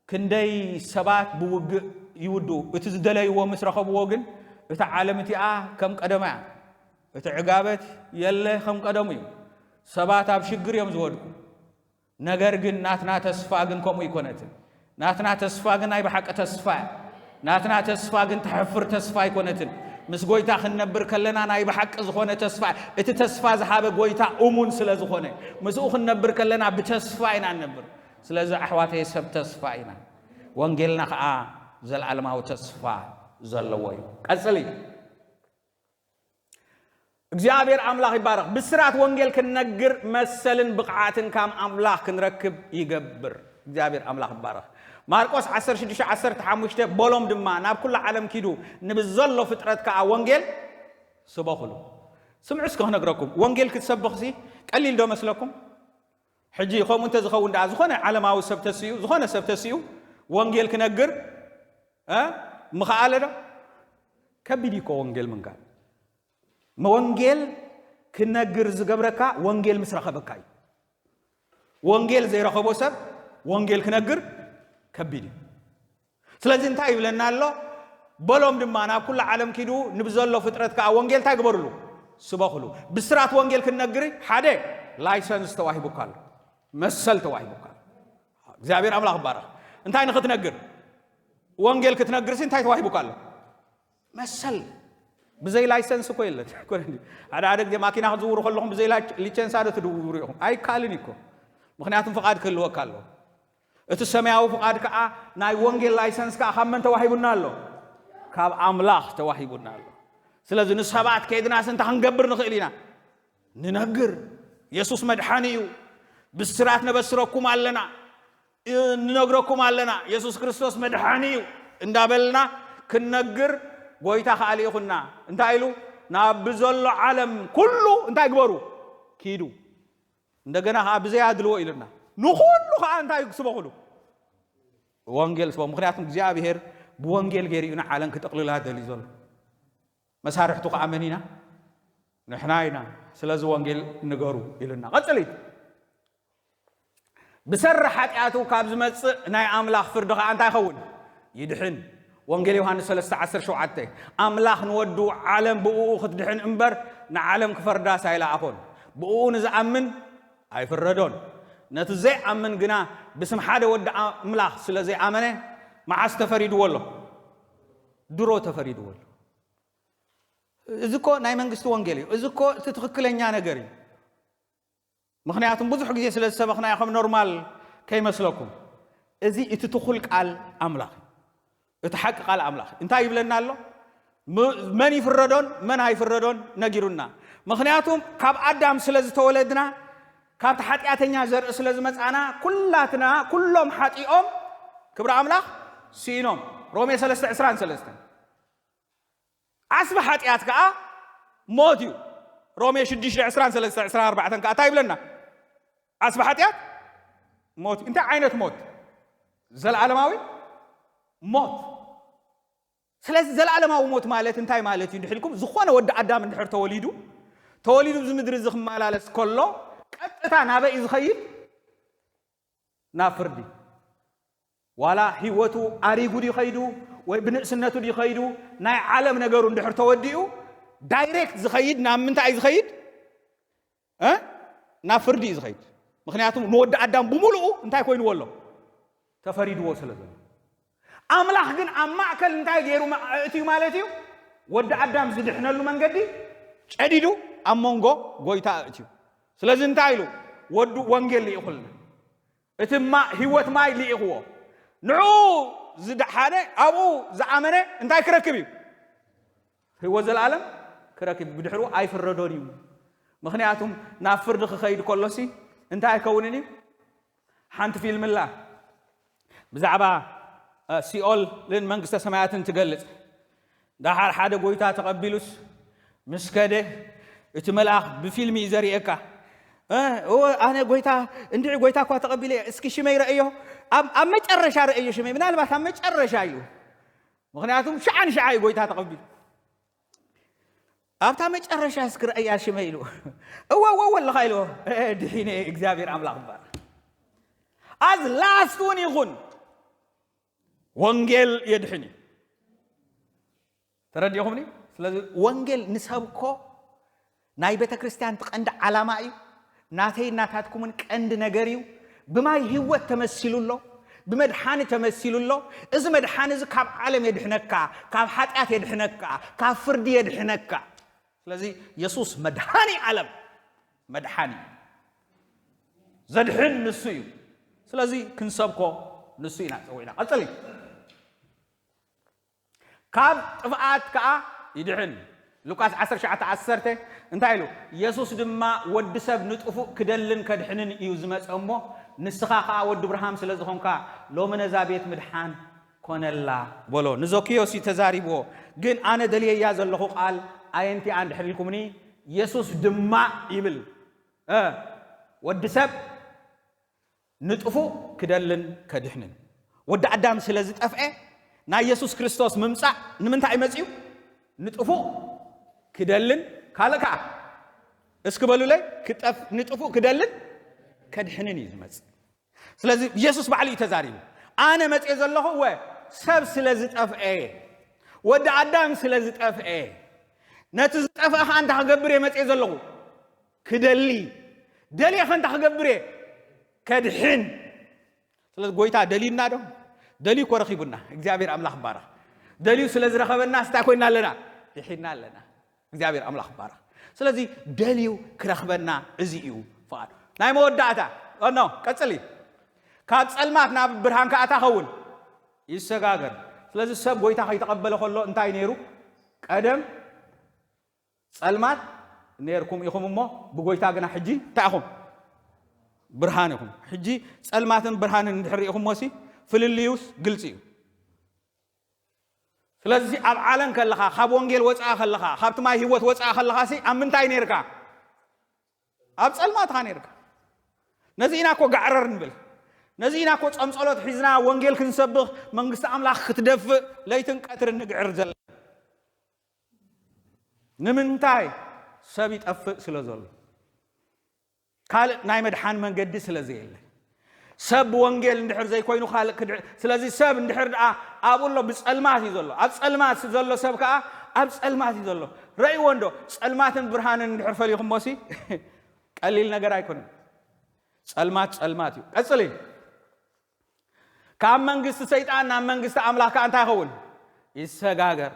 ክንደይ ሰባት ብውግእ ይውድኡ። እቲ ዝደለይዎ ምስ ረኸብዎ ግን፣ እታ ዓለም እቲኣ ከም ቀደማ እያ። እቲ ዕጋበት የለ፣ ከም ቀደሙ እዩ። ሰባት ኣብ ሽግር እዮም ዝወድቁ። ነገር ግን ናትና ተስፋ ግን ከምኡ ኣይኮነትን። ናትና ተስፋ ግን ናይ ብሓቂ ተስፋ እያ። ናትና ተስፋ ግን ተሕፍር ተስፋ ኣይኮነትን። ምስ ጎይታ ክንነብር ከለና ናይ ብሓቂ ዝኾነ ተስፋ፣ እቲ ተስፋ ዝሃበ ጎይታ እሙን ስለ ዝኾነ፣ ምስኡ ክንነብር ከለና ብተስፋ ኢና ንነብር። ስለዚ ኣሕዋተይ ሰብ ተስፋ ኢና። ወንጌልና ኸኣ ዘለዓለማዊ ተስፋ ዘለዎ እዩ። ቀጽሊ። እግዚኣብሔር ኣምላኽ ይባረኽ። ብስራት ወንጌል ክንነግር መሰልን ብቕዓትን ካብ ኣምላኽ ክንረክብ ይገብር። እግዚኣብሔር ኣምላኽ ይባረኽ። ማርቆስ ዓሰርተ ሽዱሽተ ዓሰርተ ሓሙሽተ፣ በሎም ድማ፣ ናብ ኩሉ ዓለም ኪዱ፣ ንብዘሎ ፍጥረት ከኣ ወንጌል ስበኹሉ። ስምዑ እስከ ክነግረኩም፣ ወንጌል ክትሰብኽሲ ቀሊል ዶ መስለኩም? ሕጂ ከምኡ እንተ ዝኸውን ደኣ፣ ዝኾነ ዓለማዊ ሰብ ተስኡ፣ ዝኾነ ሰብ ተስኡ፣ ወንጌል ክነግር፣ እ፣ ምኽኣለ ዶ? ከቢድ እዩ እኮ ወንጌል ምንጋር። ወንጌል ክነግር ዝገብረካ፣ ወንጌል ምስ ረኸበካ እዩ። ወንጌል ዘይረኸቦ ሰብ፣ ወንጌል ክነግር ከቢድ እዩ። ስለዚ እንታይ ይብለና ኣሎ? በሎም ድማ፣ ናብ ኩሉ ዓለም ኪዱ፣ ንብዘሎ ፍጥረት ከኣ ወንጌል እንታይ ግበሩሉ? ስበኹሉ። ብስራት ወንጌል ክንነግር፣ ሓደ ላይሰንስ ተዋሂቡካ ኣሎ። መሰል ተዋሂቡካ ኣሎ። እግዚኣብሔር ኣምላኽ ይባረኽ። እንታይ ንኽትነግር? ወንጌል ክትነግርሲ እንታይ ተዋሂቡካ ኣሎ? መሰል። ብዘይ ላይሰንስ እኮ የለን። ሓደ ሓደ ግዜ ማኪና ክትዝውሩ ከለኹም ብዘይ ላይ-፣ ሊቸንሳ ዶ ትድውሩ ኢኹም? ኣይከኣልን እዩ እኮ። ምኽንያቱም ፍቓድ ክህልወካ ኣለዎ። እቲ ሰማያዊ ፍቓድ ከኣ፣ ናይ ወንጌል ላይሰንስ ከኣ ካብ መን ተዋሂቡና ኣሎ? ካብ ኣምላኽ ተዋሂቡና ኣሎ። ስለዚ ንሰባት ከይድናስ እንታይ ክንገብር ንኽእል ኢና? ንነግር። የሱስ መድሓኒ እዩ። ብስራት ነበስረኩም ኣለና፣ እ፣ ንነግረኩም ኣለና፣ የሱስ ክርስቶስ መድሓኒ እዩ እንዳበልና ክንነግር፣ ጎይታ ከኣ ልኢኹና። እንታይ ኢሉ? ናብ ብዘሎ ዓለም ኩሉ እንታይ ግበሩ? ኪዱ። እንደገና ከኣ ብዘይ ኣድልዎ ኢሉና። ንኹሉ ከኣ እንታይ ስበኹሉ? ወንጌል ስበኹ። ምኽንያቱም እግዚኣብሔር ብወንጌል ገይሩ እዩ ንዓለም ክጥቕልላ ደልዩ ዘሎ። መሳርሕቱ ከኣ መን ኢና? ንሕና ኢና። ስለዚ ወንጌል ንገሩ ኢሉና። ቀጽሊ። ብሰሪ ሓጢኣቱ ካብ ዝመጽእ ናይ ኣምላኽ ፍርዲ ከኣ እንታይ ይኸውን? ይድሕን። ወንጌል ዮሃንስ ሰለስተ ዓሰርተ ሸውዓተ፣ ኣምላኽ ንወዱ ዓለም ብእኡ ክትድሕን እምበር ንዓለም ክፈርዳስ ኣይለኣኾን። ብእኡ ንዝኣምን ኣይፍረዶን። ነቲ ዘይኣምን ግና ብስም ሓደ ወዲ ኣምላኽ ስለ ዘይኣመነ መዓስ ተፈሪድዎ ኣሎ? ድሮ ተፈሪድዎ ኣሎ። እዚ እኮ ናይ መንግስቲ ወንጌል እዩ። እዚ እኮ እቲ ትኽክለኛ ነገር እዩ። ምኽንያቱም ብዙሕ ግዜ ስለ ዝሰበኽናዮ ከም ኖርማል ከይመስለኩም። እዚ እቲ ትኹል ቃል ኣምላኽ እዩ። እቲ ሓቂ ቃል ኣምላኽ እዩ። እንታይ ይብለና ኣሎ? ም-፣ መን ይፍረዶን መን ኣይፍረዶን ነጊሩና። ምኽንያቱም ካብ ኣዳም ስለ ዝተወለድና፣ ካብቲ ሓጢኣተኛ ዘርኢ ስለ ዝመጻና፣ ኩላትና፣ ኩሎም ሓጢኦም፣ ክብሪ ኣምላኽ፣ ስኢኖም። ሮሜ ሰለስተ ዕስራን ሰለስተን። ዓስቢ ሓጢኣት ከዓ ሞት እዩ። ሮሜ ሽዱሽተ ዕስራን ሰለስተ ዕስራን ኣርባዕተን ከዓ እንታይ ይብለና? ዓስቢ ሓጢኣት ሞት እዩ። እንታይ ዓይነት ሞት? ዘለዓለማዊ ሞት። ስለዚ ዘለዓለማዊ ሞት ማለት እንታይ ማለት እዩ እንድሕልኩም፣ ዝኾነ ወዲ ኣዳም እንድሕር ተወሊዱ፣ ተወሊዱ ኣብዚ ምድሪ እዚ ክመላለስ ከሎ ቀጥታ ናበይ እዩ ዝኸይድ? ናብ ፍርዲ። ዋላ ህይወቱ ኣሪጉ ድዩ ኸይዱ ወይ ብንእስነቱ ድዩ ኸይዱ፣ ናይ ዓለም ነገሩ እንድሕር ተወዲኡ ዳይሬክት ዝኸይድ ናብ ምንታይ እዩ ዝኸይድ? እ? ናብ ፍርዲ እዩ ዝኸይድ። ምኽንያቱ ንወዲ ኣዳም ብምሉኡ እንታይ ኮይንዎ ኣሎ? ተፈሪድዎ ስለ ዘሎ። ኣምላኽ ግን ኣብ ማእከል እንታይ ገይሩ ማ- ኣእትዩ ማለት እዩ? ወዲ ኣዳም ዝድሕነሉ መንገዲ ጨዲዱ ኣብ መንጎ ጎይታ ኣእትዩ። ስለዚ እንታይ ኢሉ? ወዱ ወንጌል ልኢኹልና። እቲ ማ ህይወት ማይ ልኢኽዎ። ንዑ ዝደሓነ ኣብኡ ዝኣመነ እንታይ ክረክብ እዩ? ህይወት ዘለኣለም ክረክብ እዩ። ብድሕሩ ኣይፍረዶን እዩ። ምኽንያቱም ናብ ፍርዲ ክኸይድ ከሎሲ እንታይ ኣይከውንን እዩ? ሓንቲ ፊልም ኣላ ብዛዕባ እ፣ ሲኦልን መንግስተ ሰማያትን ትገልጽ። ዳሓር ሓደ ጎይታ ተቐቢሉስ ምስ ከደ እቲ መልኣኽ ብፊልም እዩ ዘርእየካ። እ፣ እወ፣ ኣነ ጎይታ እንድዒ ጎይታ እኳ ተቐቢለ እየ፣ እስኪ ሽመይ ረእዮ፣ ኣብ ኣብ መጨረሻ ረእዮ ሽመይ፣ ምናልባት ኣብ መጨረሻ ኢሉ። ምኽንያቱም ሽዓ ንሽዓ እዩ ጎይታ ተቐቢሉ። ኣብታ መጨረሻ እስኪ ረእያ ሽመይ ኢሉ። እወ እወ እወ ኣለኻ ኢልዎ። እ፣ ድሒነ እየ፣ እግዚኣብሔር ኣምላኽ ይባረኽ። ኣዝ ላስት እውን ይኹን ወንጌል የድሕን እዩ። ተረዲእኹምኒ? ስለዚ ወንጌል ንሰብኮ ናይ ቤተ ክርስቲያን እቲ ቀንዲ ዓላማ እዩ። ናተይ ናታትኩምን ቀንዲ ነገር እዩ። ብማይ ህይወት ተመሲሉ ኣሎ፣ ብመድሓኒ ተመሲሉ ኣሎ። እዚ መድሓኒ እዚ ካብ ዓለም የድሕነካ፣ ካብ ሓጢኣት የድሕነካ፣ ካብ ፍርዲ የድሕነካ። ስለዚ የሱስ መድሓኒ ዓለም፣ መድሓኒ ዘድሕን ንሱ እዩ። ስለዚ ክንሰብኮ ንሱ ኢና ጸዊዕና። ቀጽሊ። ካብ ጥፍኣት ከኣ ይድሕን። ሉቃስ ዓሰርተ ትሽዓተ ዓሰርተ እንታይ ኢሉ? የሱስ ድማ ወዲ ሰብ ንጥፉእ ክደልን ከድሕንን እዩ ዝመጸ እሞ፣ ንስኻ ከኣ ወዲ ብርሃም ስለ ዝኾንካ፣ ሎሚ ነዛ ቤት ምድሓን ኮነላ በሎ። ንዘኪዮስ እዩ ተዛሪብዎ። ግን ኣነ ደልየያ ዘለኹ ቃል ኣየንቲኣ እንድሕር ኢልኩምኒ፣ የሱስ ድማ ይብል። እ፣ ወዲ ሰብ ንጥፉእ ክደልን ከድሕንን። ወዲ ኣዳም ስለ ዝጠፍኤ ናይ የሱስ ክርስቶስ ምምጻእ ንምንታይ እዩ መጺኡ? ንጥፉእ ክደልን ካልእ ከኣ እስኪ በሉለይ፣ ክጠፍ-፣ ንጥፉእ ክደልን ከድሕንን እዩ ዝመጽእ። ስለዚ የሱስ ባዕሉ እዩ ተዛሪቡ። ኣነ መጺኤ ዘለኹ እወ ሰብ ስለ ዝጠፍኤ፣ ወዲ ኣዳም ስለ ዝጠፍኤ፣ ነቲ ዝጠፍአ ከኣ እንታይ ክገብር እየ መጺኤ ዘለኹ? ክደሊ። ደልየ ከ እንታይ ክገብር እየ? ከድሕን። ስለዚ ጎይታ ደልዩና ዶ? ደልዩ እኮ ረኺቡና። እግዚኣብሔር ኣምላኽ ይባረኽ። ደልዩ ስለ ዝረኸበና እንታይ ኮይና ኣለና? ድሒና ኣለና። እግዚኣብሔር ኣምላኽ ይባረኽ። ስለዚ ደልዩ ክረኽበና እዚ እዩ ፍቓዱ። ናይ መወዳእታ፣ ኖ፣ ቀጽሊ። ካብ ጸልማት ናብ ብርሃን ከኣ እንታይ ኸውን? ይሰጋገር። ስለዚ ሰብ ጎይታ ከይተቐበለ ከሎ እንታይ ነይሩ? ቀደም ጸልማት ነርኩም ኢኹም እሞ ብጎይታ ግና ሕጂ እንታይ ኢኹም? ብርሃን ኢኹም። ሕጂ ጸልማትን ብርሃንን እንድሕር ርኢኹሞሲ ፍልልዩስ ግልጺ እዩ። ስለዚ ኣብ ዓለም ከለኻ፣ ካብ ወንጌል ወጻኢ ከለኻ፣ ካብቲ ማይ ህይወት ወጻኢ ከለኻሲ ኣብ ምንታይ ነርካ? ኣብ ጸልማት ኢኻ ነርካ። ነዚ ኢና እኮ ጋዕረር ንብል። ነዚ ኢና እኮ ጾም ጸሎት ሒዝና ወንጌል ክንሰብኽ፣ መንግስቲ ኣምላኽ ክትደፍእ ለይትን ቀትርን ንግዕር ዘለና። ንምንታይ? ሰብ ይጠፍእ ስለ ዘሎ። ካልእ ናይ መድሓን መንገዲ ስለ ዘየለ። ሰብ ብወንጌል እንድሕር ዘይኮይኑ ካልእ ክድዕ-፣ ስለዚ ሰብ እንድሕር ደኣ ኣብኡ ኣሎ፣ ብጸልማት እዩ ዘሎ። ኣብ ጸልማት ዘሎ ሰብ ከኣ ኣብ ጸልማት እዩ ዘሎ። ረእይዎ እንዶ፣ ጸልማትን ብርሃንን እንድሕር ፈሊኹሞሲ ቀሊል ነገር ኣይኮነን። ጸልማት ጸልማት እዩ። ቀጽሊ። ካብ መንግስቲ ሰይጣን ናብ መንግስቲ ኣምላኽ ከኣ እንታይ ይኸውን? ይሰጋገር።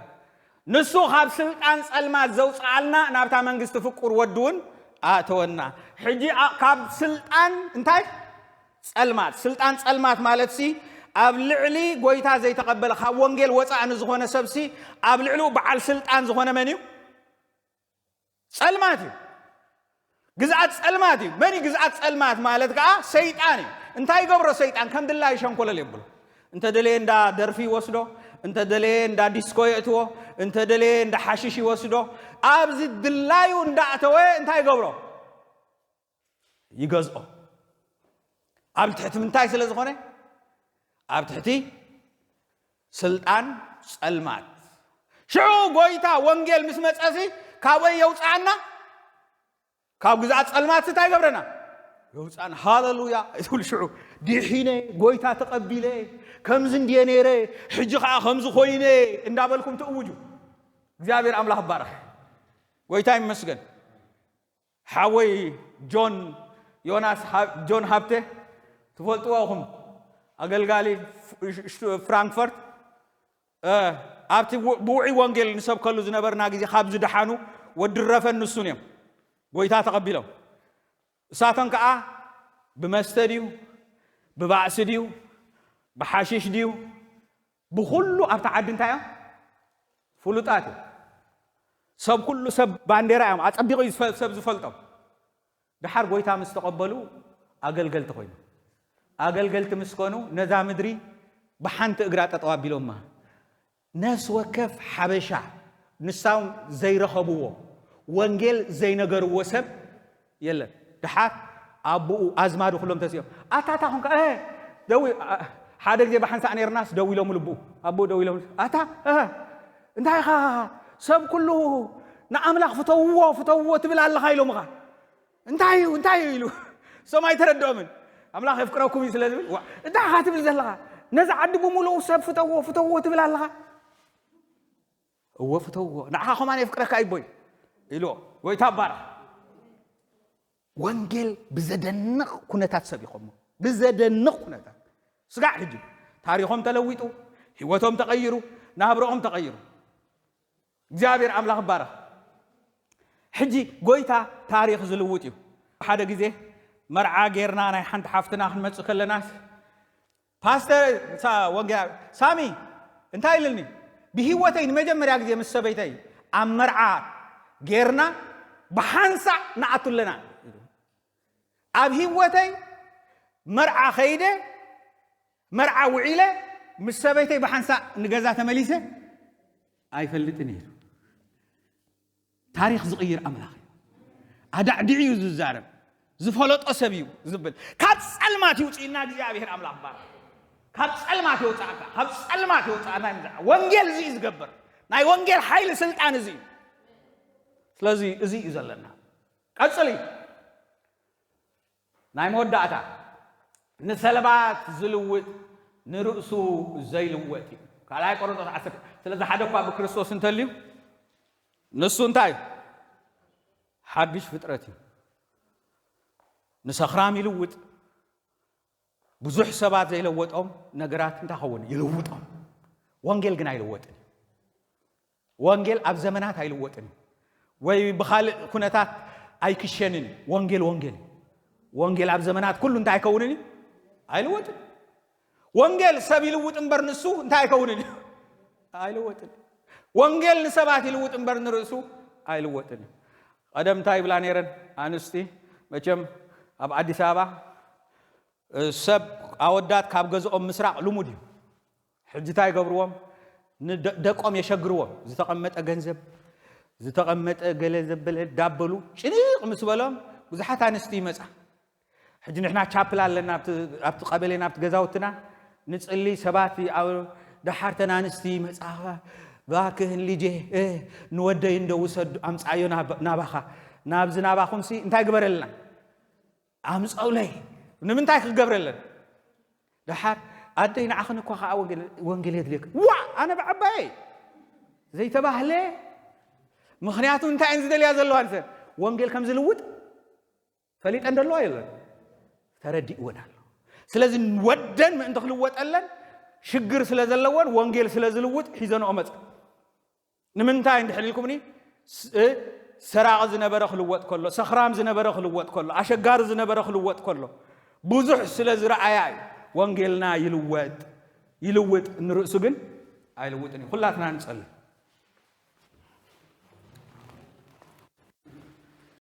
ንሱ ካብ ስልጣን ጸልማት ዘውጽኣልና ናብታ መንግስቲ ፍቁር ወዱ እውን ኣእተወና። ሕጂ ኣ-፣ ካብ ስልጣን እንታይ? ጸልማት። ስልጣን ጸልማት ማለትሲ ኣብ ልዕሊ ጎይታ ዘይተቐበለ፣ ካብ ወንጌል ወጻኢ ንዝኾነ ሰብሲ ኣብ ልዕሊኡ በዓል ስልጣን ዝኾነ መን እዩ? ጸልማት እዩ። ግዝኣት ጸልማት እዩ። መን እዩ ግዝኣት ጸልማት ማለት ከኣ ሰይጣን እዩ። እንታይ ይገብሮ ሰይጣን? ከም ድላዩ ሸንኮለል የብሎ። እንተ ደለየ እንዳ ደርፊ ይወስዶ፣ እንተ ደለየ እንዳ ዲስኮ የእትዎ፣ እንተ ደለየ እንዳ ሓሽሽ ይወስዶ። ኣብዚ ድላዩ እንዳእተወ እንታይ ይገብሮ? ይገዝኦ። ኣብ ትሕቲ ምንታይ ስለ ዝኾነ? ኣብ ትሕቲ ስልጣን ጸልማት። ሽዑ ጎይታ ወንጌል ምስ መጸሲ፣ ካበይ የውፅኣና? ካብ ግዝኣት ጸልማት እንታይ ይገብረና? የውፅኣና። ሃለሉያ! ትብል ሽዑ፣ ድሒነ፣ ጎይታ ተቐቢለ፣ ከምዚ እንድየ ነይረ፣ ሕጂ ኸዓ ከምዚ ኮይነ እንዳበልኩም ትእውጁ። እግዚኣብሔር ኣምላኽ ይባረኽ። ጎይታ ይመስገን። ሓወይ ጆን፣ ዮናስ ሃ-፣ ጆን ሃብተ፣ ትፈልጥዎ ኢኹም። ኣገልጋሊ ፍ-፣ ሽ-፣ ሽ-፣ ፍራንክፈርት፣ እ፣ ኣብቲ ው-፣ ብውዑይ ወንጌል ንሰብከሉ ዝነበርና ግዜ ካብ ዝደሓኑ ወዲ ረፈን ንሱን እዮም። ጎይታ ተቐቢሎም። እሳቶም ከኣ ብመስተ ድዩ፣ ብባእሲ ድዩ፣ ብሓሽሽ ድዩ፣ ብኹሉ ኣብቲ ዓዲ እንታይ እዮም? ፍሉጣት እዮም። ሰብ ኩሉ ሰብ ባንዴራ እዮም። ኣጸቢቑ እዩ ዝፈ-፣ ሰብ ዝፈልጦም። ደሓር ጎይታ ምስ ተቐበሉ ኣገልገልቲ ኮይኖም። ኣገልገልቲ ምስ ኮኑ ነዛ ምድሪ ብሓንቲ እግራ ጠጠው ኣቢሎማ። ነፍሲ ወከፍ ሓበሻ ንሳም ዘይረኸብዎ ወንጌል ዘይነገርዎ ሰብ የለን። ደሓር ኣቦኡ ኣዝማዱ ኩሎም ተሲኦም። ኣታ ኣታ ኹንካ፣ እ፣ ደዊ-፣ ኣ-፣ ሓደ ግዜ ብሓንሳእ ነይርናስ ደው ኢሎም ልብኡ። ኣቦኡ ደው ኢሎም፣ ኣታ፣ እ፣ እንታይ ኢኻ? ሰብ ኩሉ ንኣምላኽ ፍተውዎ፣ ፍተውዎ ትብል ኣለኻ ኢሎምኻ። እንታይ እዩ? እንታይ እዩ? ኢሉ። እሶም ኣይተረድኦምን። ኣምላኽ የፍቅረኩም እዩ ስለ ዝብል፣ ዋ፣ እንታይ ኢኻ ትብል ዘለኻ? ነዚ ዓዲ ብምሉኡ ሰብ ፍተውዎ፣ ፍተውዎ ትብል ኣለኻ። እወ ፍተውዎ። ንዓኻ ከማን የፍቅረካ ይቦይ። ኢልዎ። ጎይታ ይባረኽ። ወንጌል ብዘደንቕ ኩነታት ሰብ ይኸሞ። ብዘደንቕ ኩነታት። ስጋዕ ሕጂ። ታሪኾም ተለዊጡ፣ ህይወቶም ተቐይሩ፣ ናብርኦም ተቐይሩ። እግዚኣብሔር ኣምላኽ ይባረኽ። ሕጂ ጎይታ ታሪኽ ዝልውጥ እዩ። ሓደ ግዜ መርዓ ጌርና ናይ ሓንቲ ሓፍትና ክንመጽእ ከለናስ፣ ፓስተር ሳ-፣ ወንጌላዊ ሳሚ እንታይ ኢልኒ? ብህይወተይ ንመጀመርያ ግዜ ምስ ሰበይተይ ኣብ መርዓ ጌርና ብሓንሳእ ንኣቱ ኣለና። ኣብ ህይወተይ መርዓ ኸይደ፣ መርዓ ውዒለ፣ ምስ ሰበይተይ ብሓንሳእ ንገዛ ተመሊሰ ኣይፈልጥን እዩ። ታሪኽ ዝቕይር ኣምላኽ እዩ። ኣዳዕዲዑ እዩ ዝዛረብ። ዝፈለጦ ሰብ እዩ ዝብል። ካብ ጸልማት ይውፅእና እግዚኣብሔር ኣምላኽ ባር። ካብ ጸልማት የውፅኣካ። ካብ ጸልማት የውፅኣና እዩ። ወንጌል እዚ እዩ ዝገብር። ናይ ወንጌል ሓይሊ ስልጣን እዚ እዩ። ስለዚ እዚ እዩ ዘለና። ቀጽል እዩ። ናይ መወዳእታ፣ ንሰለባት ዝልውጥ ንርእሱ ዘይልወጥ እዩ። ካልኣይ ቆሮንቶስ ዓሰርተ። ስለዚ ሓደ እኳ ብክርስቶስ እንተልዩ፣ ንሱ እንታይ እዩ? ሓድሽ ፍጥረት እዩ። ንሰኽራም ይልውጥ። ብዙሕ ሰባት ዘይለወጦም ነገራት እንታይ ኸውን? ይልውጦም። ወንጌል ግን ኣይልወጥን እዩ። ወንጌል ኣብ ዘመናት ኣይልወጥን እዩ። ወይ ብኻልእ ኩነታት ኣይክሸንን እዩ። ወንጌል ወንጌል እዩ። ወንጌል ኣብ ዘመናት ኩሉ እንታይ ኣይከውንን እዩ? ኣይልወጥን። ወንጌል ሰብ ይልውጥ እምበር ንሱ እንታይ ኣይከውንን እዩ? ኣይልወጥን። ወንጌል ንሰባት ይልውጥ እምበር ንርእሱ ኣይልወጥን እዩ። ቀደም እንታይ ይብላ ነይረን ኣንስቲ? መቸም ኣብ ኣዲስ ኣበባ፣ እ፣ ሰብ ኣወዳት ካብ ገዝኦም ምስራቕ ልሙድ እዩ። ሕጂ እንታይ ይገብርዎም? ንደ-፣ ደቆም የሸግርዎም። ዝተቐመጠ ገንዘብ፣ ዝተቐመጠ ገለ ዘበለ ዳበሉ ጭንቕ ምስ በሎም ብዙሓት ኣንስቲ ይመጻ። ሕጂ ንሕና ቻፕል ኣለና ኣብቲ፣ ኣብቲ ቀበሌና፣ ኣብቲ ገዛውትና ንጽሊ። ሰባት ኣብ ደሓርተን ኣንስቲ ይመጻኻ፣ "እባክህን ልጄ፣ እ፣ ንወደይ እንደ ውሰድ፣ ኣምጻዮ ናብ-፣ ናባኻ፣ ናብዚ ናባኹምሲ እንታይ ግበረልና?" ኣምፀውለይ። ንምንታይ ክገብረለን? ደሓር፣ "ኣደይ ንዓኽን እኳ ከዓ ወንጌል፣ ወንጌል የድልየክ." ዋ! ኣነ ብዓባየይ ዘይተባህለ። ምኽንያቱ እንታይ እየን ዝደልያ ዘለዋ? ንሰን ወንጌል ከም ዝልውጥ ፈሊጠን ደለዋ የለን፣ ተረዲእወን ኣሎ። ስለዚ ወደን ምእንቲ ክልወጠለን፣ ሽግር ስለ ዘለወን፣ ወንጌል ስለ ዝልውጥ ሒዘንኦ መፀ። ንምንታይ እንድሕር ኢልኩምኒ፣ ስ-፣ እ፣ ሰራቒ ዝነበረ ክልወጥ ከሎ፣ ሰኽራም ዝነበረ ክልወጥ ከሎ፣ ኣሸጋሪ ዝነበረ ክልወጥ ከሎ፣ ብዙሕ ስለ ዝረኣያ እዩ። ወንጌልና ይልወጥ፣ ይልውጥ፣ ንርእሱ ግን ኣይልውጥን እዩ። ኩላትና ንጸልይ።